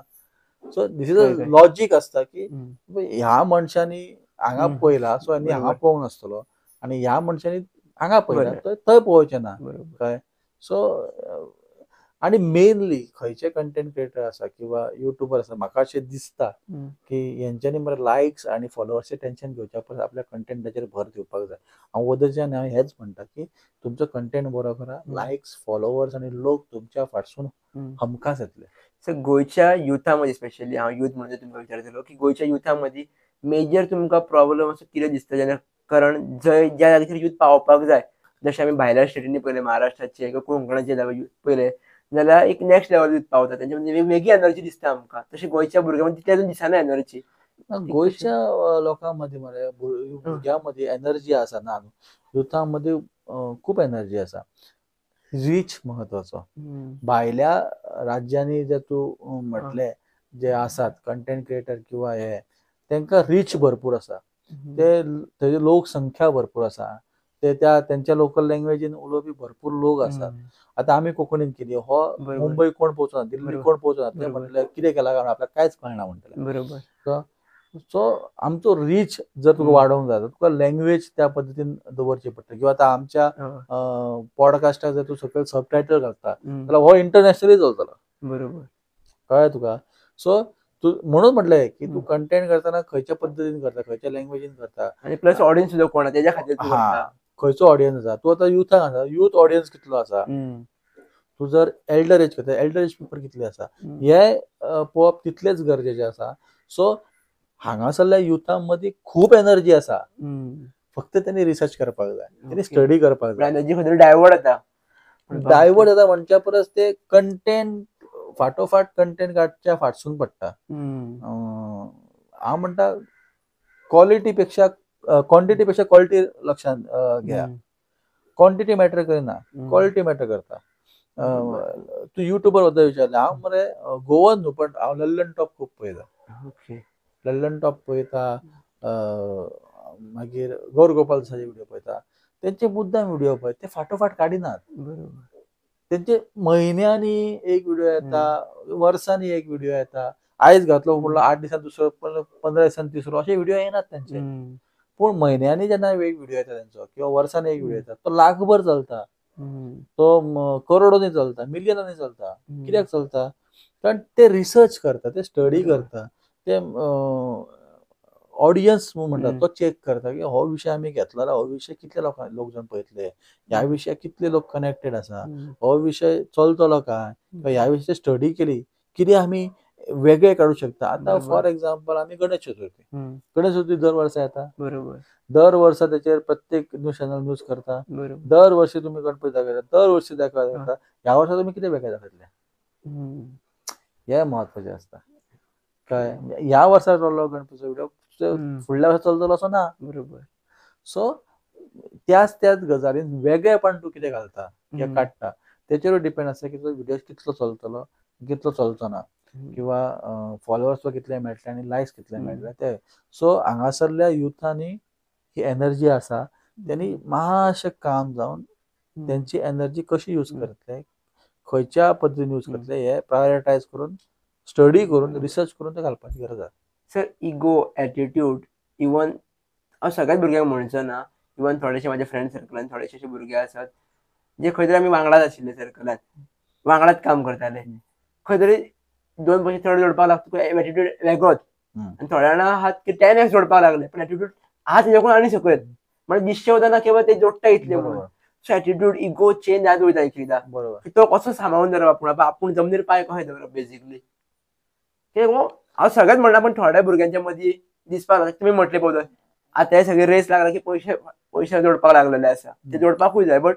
B: So this is a logic आसता की ह्या मनशांनी हांगा पळयला सो आनी हांगा पळोवंक नासतलो आनी ह्या मनशांनी हांगा पळयला थंय पळोवचें ना. कळ्ळें? सो आनी मेनली खंयचे कंटेंट क्रिएटर आसा किंवा युट्यूबर आसा, म्हाका अशें दिसता की हेंच्यांनी मरे लायक्स आनी फॉलोवर्सचें टेंशन घेवच्या परस आपल्या कंटेंटाचेर भर दिवपाक जाय. हांव वदळच्यान हांव हेंच म्हणटा की तुमचो कंटेंट बरो करा, लायक्स फॉलोवर्स आनी लोक तुमच्या फाटसून हमखास येतले.
A: सो गोंयच्या युथा मदीं स्पेशली हांव यूथ म्हणून तुमकां विचारतलो की गोंयच्या युथा मदीं मेजर तुमकां प्रॉब्लम असो कितें दिसता जेन्ना, कारण जंय ज्या जाग्याचेर यूथ पावपाक जाय, जशें आमी भायल्या स्टेटींनी पळयलें, महाराष्ट्राचे किंवा कोंकणाचे पळयलें जाल्यार एक नेक्स्ट लेवल यूथ पावता, तेंच्या मदीं वेगळी एनर्जी दिसता आमकां. तशें गोंयच्या भुरग्यां मदीं तितली अजून दिसना एनर्जी.
B: गोंयच्या लोकां मदीं मरे भुरग्यां मदीं एनर्जी आसा ना, युथा मदीं खूब एनर्जी आसा. रीच महत्वाचो. भायल्या राज्यांनी जे तूं म्हटलें जे आसात कंटेंट क्रिएटर किंवा हे, तांकां रीच भरपूर आसा, ते तेजी लोकसंख्या भरपूर आसा, ते त्या तेंच्या लोकल लँग्वेजीन उलोवपी भरपूर लोक आसात. आतां आमी कोंकणीन केली, हो मुंबय कोण पोवचो ना, दिल्ली कोण पोवचो ना, ते म्हणटले कितें केलां काय आपल्याक कांयच कळना म्हणटले.
A: बरोबर.
B: सो आमचो रीच जर तुका वाडोवंक जाय तुका लँग्वेज त्या पद्दतीन दवरची पडटा. किंवा आतां आमच्या पॉडकास्टाक जर तूं सकयल सबटायटल घालता जाल्यार हो इंटरनॅशनली चलतलो.
A: बरोबर.
B: कळ्ळें तुका? सो तूं म्हणून म्हटलें की तूं कंटेंट करतना खंयच्या पद्दतीन करता, खंयच्या लँग्वेजीन करता,
A: आनी प्लस ऑडियन्स सुद्दां कोण तेज्या खातीर
B: हा खंयचो ऑडियन्स आसा. तूं आतां युथाक आसा, यूथ ऑडियन्स कितलो आसा, तूं जर एल्डर एज करता, एल्डर एज पिपल कितले आसा, हे पळोवप तितलेंच गरजेचें आसा. सो हांगासरल्या युथा मदीं खूब एनर्जी आसा, फक्त तेणी रिसर्च करपाक जाय, तेणी स्टडी करपाक जाय.
A: एनर्जी खंय डायवर्ट जाता,
B: डायवर्ट जाता म्हणच्या परस ते कंटेंट फाटोफाट कंटेंट काडच्या फाटसून पडटा. हांव म्हणटा क्वॉलिटी पेक्षा क्वॉन्टिटी पेक्षा क्वॉलिटी लक्षांत घेया. क्वॉन्टिटी मॅटर करिना, क्वॉलिटी मॅटर करता. तूं युट्यूबर बद्दल विचारलें, हांव मरे गोवन न्हू पण हांव लल्लन टॉप खूब पळयता. लल्लन टॉप पळयता, मागीर गौर गोपाल देसायाचे व्हिडिओ पळयता, तेंचे मुद्दाम व्हिडिओ पळय, ते फाटोफाट काडिनात. तेंचे म्हयन्यांनी एक व्हिडिओ येता, वर्सांनी एक व्हिडिओ येता. आयज घातलो म्हणलो 8 दिसान दुसरो, 15 दिसान तिसरो, अशे व्हिडिओ येनात तेंचे. पूण म्हयन्यांनी जेन्ना एक व्हिडिओ येता तेंचो किंवा वर्सांनी एक व्हिडिओ येता, तो लाखभर चलता, तो करोडोनी चलता, मिलियनांनी चलता. कित्याक चलता? कारण ते रिसर्च करता, ते स्टडी करता, ते ऑडियन्स म्हणटा तो चॅक करता की हो विशय आमी घेतला, हो विशय कितले लोकांक लोक जावन पळयतले, ह्या विशयाक कितले लोक कनेक्टेड आसा, हो विशय चलतलो काय, ह्या विशयाचेर स्टडी केली कितें आमी वेगळे काडूं शकता. आतां फॉर एग्जाम्पल आमी गणेश चतुर्थी, गणेश चतुर्थी दर वर्सा येता.
A: बरोबर.
B: दर वर्सा तेचेर प्रत्येक न्यूज चॅनल न्यूज करता. दर वर्सी तुमी गणपती दाखयता, दर वर्सी दाखयता. ह्या वर्सा तुमी कितें वेगळें दाखयतले हें म्हत्वाचें आसता. कळ्ळें? ह्या वर्सा चल्लो गणपतीचो व्हिडिओ फुडल्या वर्सा चलतलो असो ना.
A: बरोबर.
B: सो त्याच त्याच गजालीन वेगळेपण तूं कितें घालता किंवा काडटा तेचेरूय डिपेंड आसता की तो व्हिडिओ कितलो चलतलो, कितलो चलचो ना, किंवा फॉलोवर्स कितले मेळटले आनी लायक्स कितले मेळटले ते. सो हांगासरल्या युथांनी ही एनर्जी आसा, तेणी मातशें काम जावन तेंची एनर्जी कशी यूज करतले, खंयच्या पद्दतीन यूज करतले हे प्रायोरिटायज करून स्टडी करून रिसर्च करून ते घालपाची गरज आसा.
A: सर, इगो, एटिट्यूड, इवन हांव सगळ्याच भुरग्यांक म्हणचो ना, इवन थोडेशे माझ्या फ्रेंड सर्कलान थोडेशे अशे भुरगे आसात जे खंय तरी आमी वांगडाच आशिल्ले, सर्कलान वांगडाच काम करताले, खंय तरी 2 पयशे चड जोडपाक लागता तुका एटिट्यूड वेगळोच, आनी थोड्या जाणां आहात की 10x जोडपाक लागले पण एटिट्यूड आहा तेज्याकून आनी सकयल, म्हणजे दिसचें वतना केवळ ते जोडटा इतले म्हणून. सो एटिट्यूड, इगो चेंज जायत वयता एक एकदां, तो कसो सांबाळून दवरप आपूण, आपूण जमनीर पांय कशें दवरप बेसिकली ते हांव सगळेच म्हणना, पण थोड्या भुरग्यांच्या मदीं दिसपाक लागता. तुमी म्हटले पळय आतां हे सगळे रेस लागला की पयशे पयशे जोडपाक लागलेले आसा, ते जोडपाकूय जाय, बट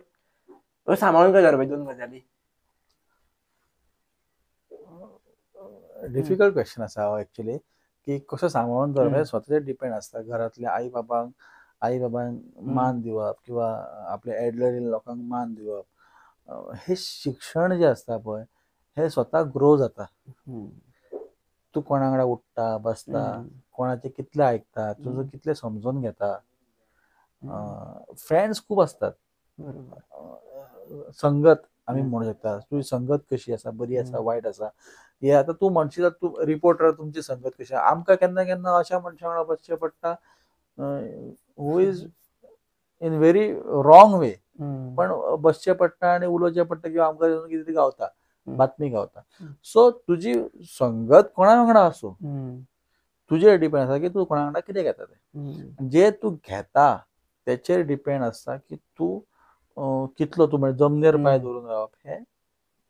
A: तो सांबाळून कशें दवरप दोन गजाली?
B: डिफिकल्ट क्वेश्चन आसा हो एक्चुली, की कसो सांबाळून दवरप हें स्वताचेर डिपेंड आसता. घरांतल्या आई बाबांक मान दिवप किंवा आपल्या एल्डरली लोकांक मान दिवप, हे शिक्षण जें आसता पळय हें स्वता ग्रो जाता. तूं कोणा वांगडा उठ्ठा बसता, कोणाचें कितलें आयकता, तुजो कितलें समजून घेता. फ्रेंड्स खूब आसतात, संगत आमी म्हणू शकता, तुजी संगत कशी आसा, बरी आसा वायट आसा हे आतां तूं म्हणशील, तूं रिपोर्टर, तुमची संगत कशी आसा. आमकां केन्ना केन्ना अशा मनशां वांगडा बसचें पडटा who is in very wrong way, पण बसचें पडटा आनी उलोवचें पडटा किंवा आमकां कितें तरी गावता, बातमी गावता. सो तुजी संगत कोणा वांगडा आसूं तुजेर डिपेंड आसा की तूं कोणा वांगडा कितें घेता तें. जे तूं घेता तेचेर डिपेंड आसता की तूं कितलो तूं म्हणजे जमनीर पांय दवरून रावप हें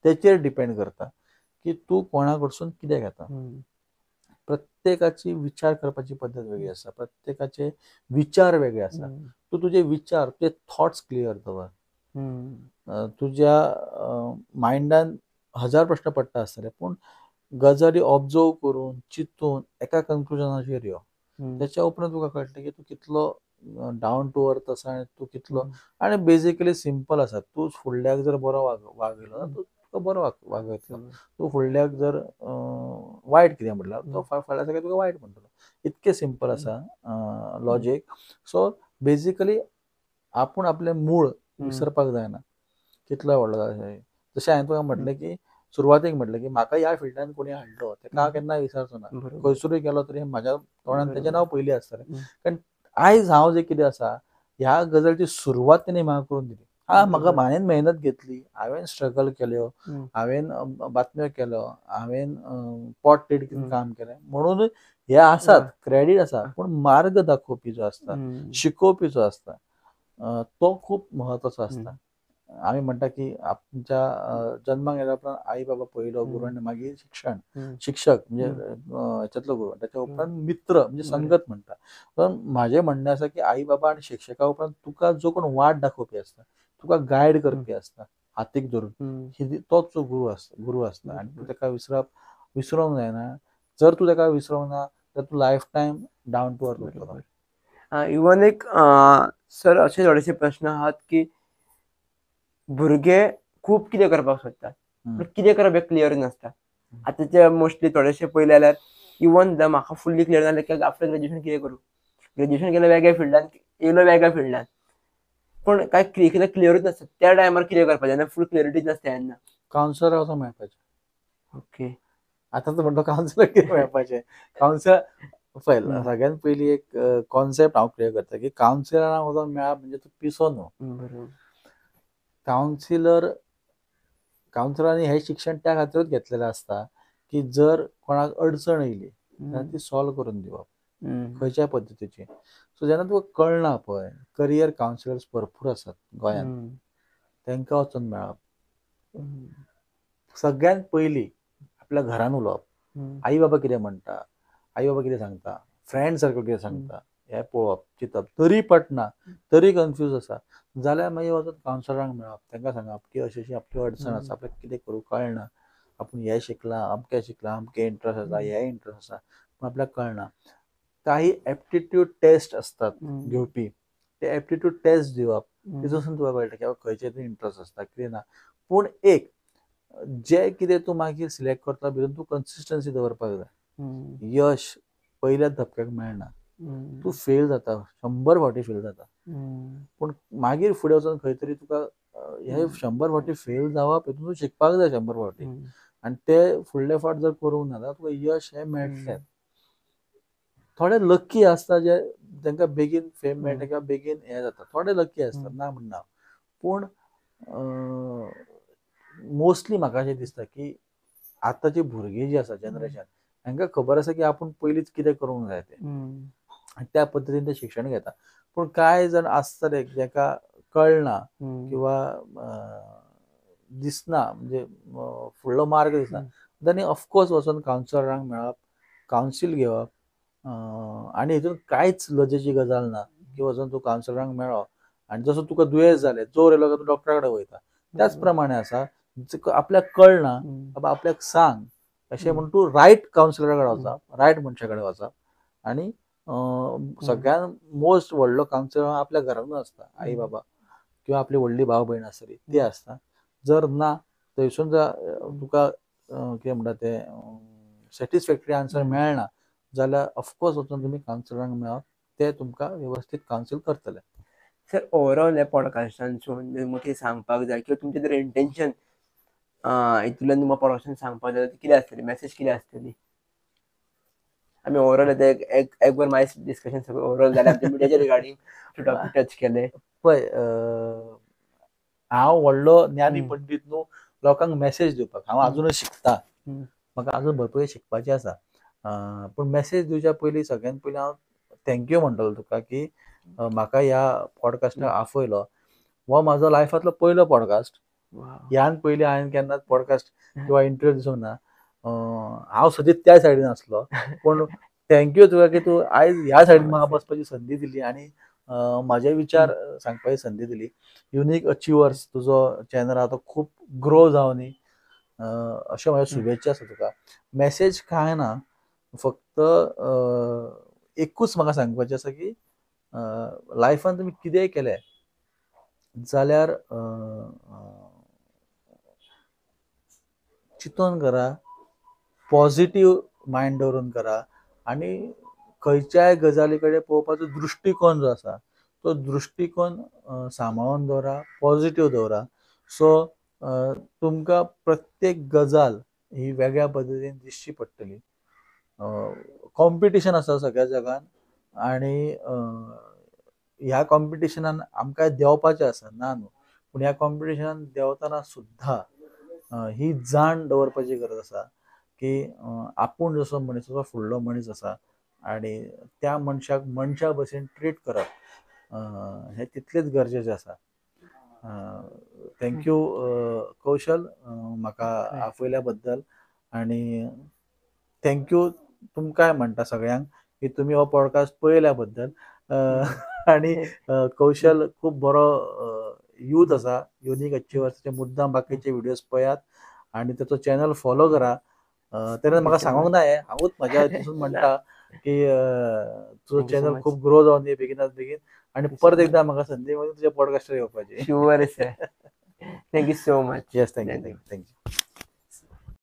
B: तेचेर डिपेंड करता की तूं कोणा कडसून कितें घेता. प्रत्येकाची विचार करपाची पद्दत वेगळी आसा, प्रत्येकाचे विचार वेगळे आसा. तूं तुजे विचार, तुजे थॉट्स क्लियर दवर. तुज्या मायंडान 1000 प्रश्न पडटा आसतले, पूण गजाली ऑब्जर्व करून चिंतून एका कन्क्लुजनाचेर यो. त्याच्या उपरांत तुका कळटलें की तूं कितलो डावन टू अर्थ आसा आनी तूं कितलो, आनी बेजिकली सिंपल आसा. तूं फुडल्याक जर बरो वागयलो तूं तुका बरो वागयतलो, तूं फुडल्याक जर वायट कितें म्हटल्यार तो फाल्यां सगळें तुका वायट म्हणटलो. इतकें सिंपल आसा लॉजीक. सो बेजिकली आपूण आपलें मूळ विसरपाक जायना, कितलो व्हडलो जाय. जशें हांवें तुका म्हटलें की सुरवातेक म्हटलें की म्हाका ह्या फिल्डान कोणी हाडलो तेका हांव केन्ना विसरचो ना, खंयसरूय गेलो तरी म्हाज्या तोंडान तेजें नांव पयलीं आसतलें. कारण आयज हांव जें कितें आसा ह्या गजालीची सुरवात तेणी म्हाका करून दिली. हा, म्हाका हांवें मेहनत घेतली, हांवें स्ट्रगल केल्यो, हांवें बातम्यो केल्यो, हांवें पोट तिडकीन काम केलें, म्हणून हे आसात क्रेडीट आसा. पूण मार्ग दाखोवपी जो आसता, शिकोवपी जो आसता तो खूब म्हत्वाचो आसता. आमी म्हणटा की आमच्या जन्माक येयल्या उपरांत आई बाबा पयलो गुरू, आनी मागीर शिक्षण, शिक्षक म्हणजे हेच्यातलो गुरू, त्याच्या उपरांत मित्र म्हणजे संगत म्हणटा. पण म्हाजें म्हणणें आसा की आई बाबा आनी शिक्षका उपरांत तुका जो कोण वाट दाखोवपी आसता, तुका गायड करपी आसता हातीक धरून, तोच जो गुरू आसता, गुरू आसता. आनी तूं तेका विसरोंक जायना. जर तूं तेका विसरोंक ना तर तूं life time down to earth उरतलो.
A: इवन एक सर अशे थोडेशे प्रश्न आहात की भुरगे खूब कितें करपाक सोदतात, पूण कितें करप हें क्लियर नासता. आतां ते मोस्टली थोडेशे पळयले जाल्यार इवन म्हाका फुल्ली क्लियर जालें की आफ्टर ग्रेज्युएशन कितें करूं, ग्रेज्युएशन केलें वेगळ्या फिल्डान, येयलो वेगळ्या फिल्डान, पूण कांय कितें क्लियरूच नासता त्या टायमार कितें करपाचें, जेन्ना फूल क्लियरिटीच नासता तेन्ना.
B: कावन्सिलर वचोन मेळपाचें.
A: ओके,
B: आतां तूं म्हणटा कावन्सिलर कितें मेळपाचें. कावन्सिलर पळय, सगळ्यात पयलीं एक कॉन्सेप्ट हांव क्लियर करता की कावन्सिलराक वचोन मेळप म्हणजे तूं पिसो न्हू.
A: बरोबर.
B: कावन्सिलरांनी हें शिक्षण त्या खातीरूच घेतलेलें आसता की जर कोणाक अडचण येयली जाल्यार ती सॉल्व करून दिवप खंयच्याय पद्दतीची. सो जेन्ना तुका कळना पळय, करियर कावन्सिलर्स भरपूर आसात गोंयांत, तांकां वचून मेळप. सगळ्यांत पयलीं आपल्या घरान उलोवप, आई बाबा कितें म्हणटा, आई बाबा कितें सांगता, फ्रेंड सर्कल कितें सांगता हें पळोवप, चिंतप. तरी पटना, तरी कन्फ्यूज आसा जाल्यार मागीर वचून कावन्सिलरांक मेळप, तांकां सांगप की अशी अशी आपली अडचण आसा, आपल्याक कितें करूं कळना, आपूण हें शिकलां, अमकें शिकलां, अमकें इंट्रस्ट आसा, हें इंट्रस्ट आसा, पूण आपल्याक कळना. काही एप्टिट्यूड टेस्ट असतात घेवपी, ते एप्टिट्यूड टेस्ट दिवप, तितून तुका कळटा की खंयचे तूं इंट्रस्ट आसता कितें ना. पूण एक जे कितें तूं मागीर सिलेक्ट करता भितर तूं कन्सिस्टन्सी दवरपाक जाय. यश पयल्या धपक्याक मेळना, तूं फेल जाता, 100 फावटी फेल जाता, पूण मागीर फुडें वचून खंय तरी तुका हे 100 फावटी फेल जावप हितून तूं शिकपाक जाय 100 फावटी. आनी ते फुडले फावट जर करूंक ना जाल्यार तुका यश हें मेळटलें. थोडे लक्की आसता जे तांकां बेगीन फेम मेळटा किंवा बेगीन हें जाता, थोडे लक्की आसता, ना म्हणना, पूण मोस्टली म्हाका अशें दिसता की आतांची भुरगीं जी आसा जनरेशन, तांकां खबर आसा की आपूण पयलींच कितें करूंक जाय तें, आनी त्या पद्दतीन ते शिक्षण घेता. पूण कांय जाण आसता रे जाका कळना किंवा दिसना, म्हणजे फुडलो मार्ग दिसना, तांणी ऑफकोर्स वचून कावन्सिलरांक मेळप, कावन्सील घेवप, आनी हितून कांयच लजेची गजाल ना की वचून तूं कावन्सिलरांक मेळ्ळो आनी जसो तुका दुयेंस जालें, जोर येयलो काय तूं डॉक्टरा कडेन वयता, त्याच प्रमाणे आसा, आपल्याक कळना बाबा आपल्याक सांग अशें म्हूण तूं रायट कावन्सिलरा कडेन वचप, रायट मनशा कडेन वचप. आनी सगळ्यान मोस्ट व्हडलो कावन्सिलर आपल्या घरानूच आसता, आई बाबा किंवा आपली व्हडली भाव भयण आसतली ती आसता. जर ना थंयसून जर तुका कितें म्हणटा तें सॅटिस्फॅक्टरी आन्सर मेळना जाल्यार ऑफकोर्स वचून तुमी कावन्सिलरांक मेळप, ते तुमकां वेवस्थीत कावन्सील करतले.
A: सर, ओवरऑल ह्या पॉडकास्टांसून तुमकां कितें सांगपाक जाय किंवा तुमचें जर इंटेन्शन हितूंतल्यान तुमकां पॉडकास्टान सांगपाक जाय कितें आसतली, मॅसेज कितें आसतली? आमी ओवरऑल आतां एक वर मागीर डिस्कशन सगळें ओवरऑल जालें, आमच्या मिडियाच्या रिगार्डींग टॉपीक टच केले.
B: पळय, हांव व्हडलो ज्ञानी पंडीत न्हू लोकांक मॅसेज दिवपाक, हांव अजुनूय शिकता, म्हाका अजून भरपूर शिकपाचें आसा. पूण मॅसेज दिवच्या पयलीं सगळ्यान पयलीं हांव thank you म्हणटलो तुका की म्हाका ह्या पॉडकास्टाक आफयलो. हो म्हाजो लायफांतलो पयलो पॉडकास्ट. ह्यान पयलीं हांवें केन्नाच पॉडकास्ट किंवा इंटरव्यू दिसूंक ना. हांव सदींच त्या सायडीन आसलो, पूण thank you तुका की तूं आयज ह्या सायडीन म्हाका बसपाची संदी दिली आनी म्हाजे विचार सांगपाची संदी दिली. युनीक अचिवर्स तुजो चॅनल आहा तो खूब ग्रो जावनी अश्यो म्हाज्यो शुभेच्छा आसा तुका. मॅसेज कांय ना, फक्त एकूच म्हाका सांगपाचें आसा की लायफान तुमी कितेंय केलें जाल्यार चिंतून करा, पॉझिटिव्ह मायंड दवरून करा आनी खंयच्याय गजाली कडेन पळोवपाचो दृश्टिकोन जो आसा तो दृश्टिकोन सांबाळून दवरा, पॉझिटिव्ह दवरा. सो तुमकां प्रत्येक गजाल ही वेगळ्या पद्दतीन दिसची पडटली. कॉम्पिटिशन आसा सगळ्या जगान आनी ह्या कॉम्पिटिशनान आमकां देंवपाचें आसा, ना न्हू, पूण ह्या कॉम्पिटिशनान देंवतना सुद्दां ही जाण दवरपाची गरज आसा की आपूण जसो मनीस तसो फुडलो मनीस आसा आनी त्या मनशाक मनशा भशेन ट्रीट करप हें तितलेंच गरजेचें आसा. Thank you कौशल म्हाका आफयल्या बद्दल आनी thank you तुमकांय म्हणटा सगळ्यांक की तुमी हो पॉडकास्ट पळयल्या बद्दल. आनी कौशल खूब बरो यूथ आसा, युनीक अचिवर्सचे मुद्दाम बाकीचे व्हिडियोज पळयात आनी ताचो चॅनल फॉलो करा. तेणें म्हाका सांगूंक ना हें, हांवूच म्हज्या हितून म्हणटा की तुजो चॅनल खूब ग्रो जावन दी बेगिनात बेगीन आनी परत एकदां म्हाका संदी मेळूं तुज्या पॉडकास्टार येवपाची.
A: Sure sir, thank you so much.
B: Yes, thank you, thank you, thank you.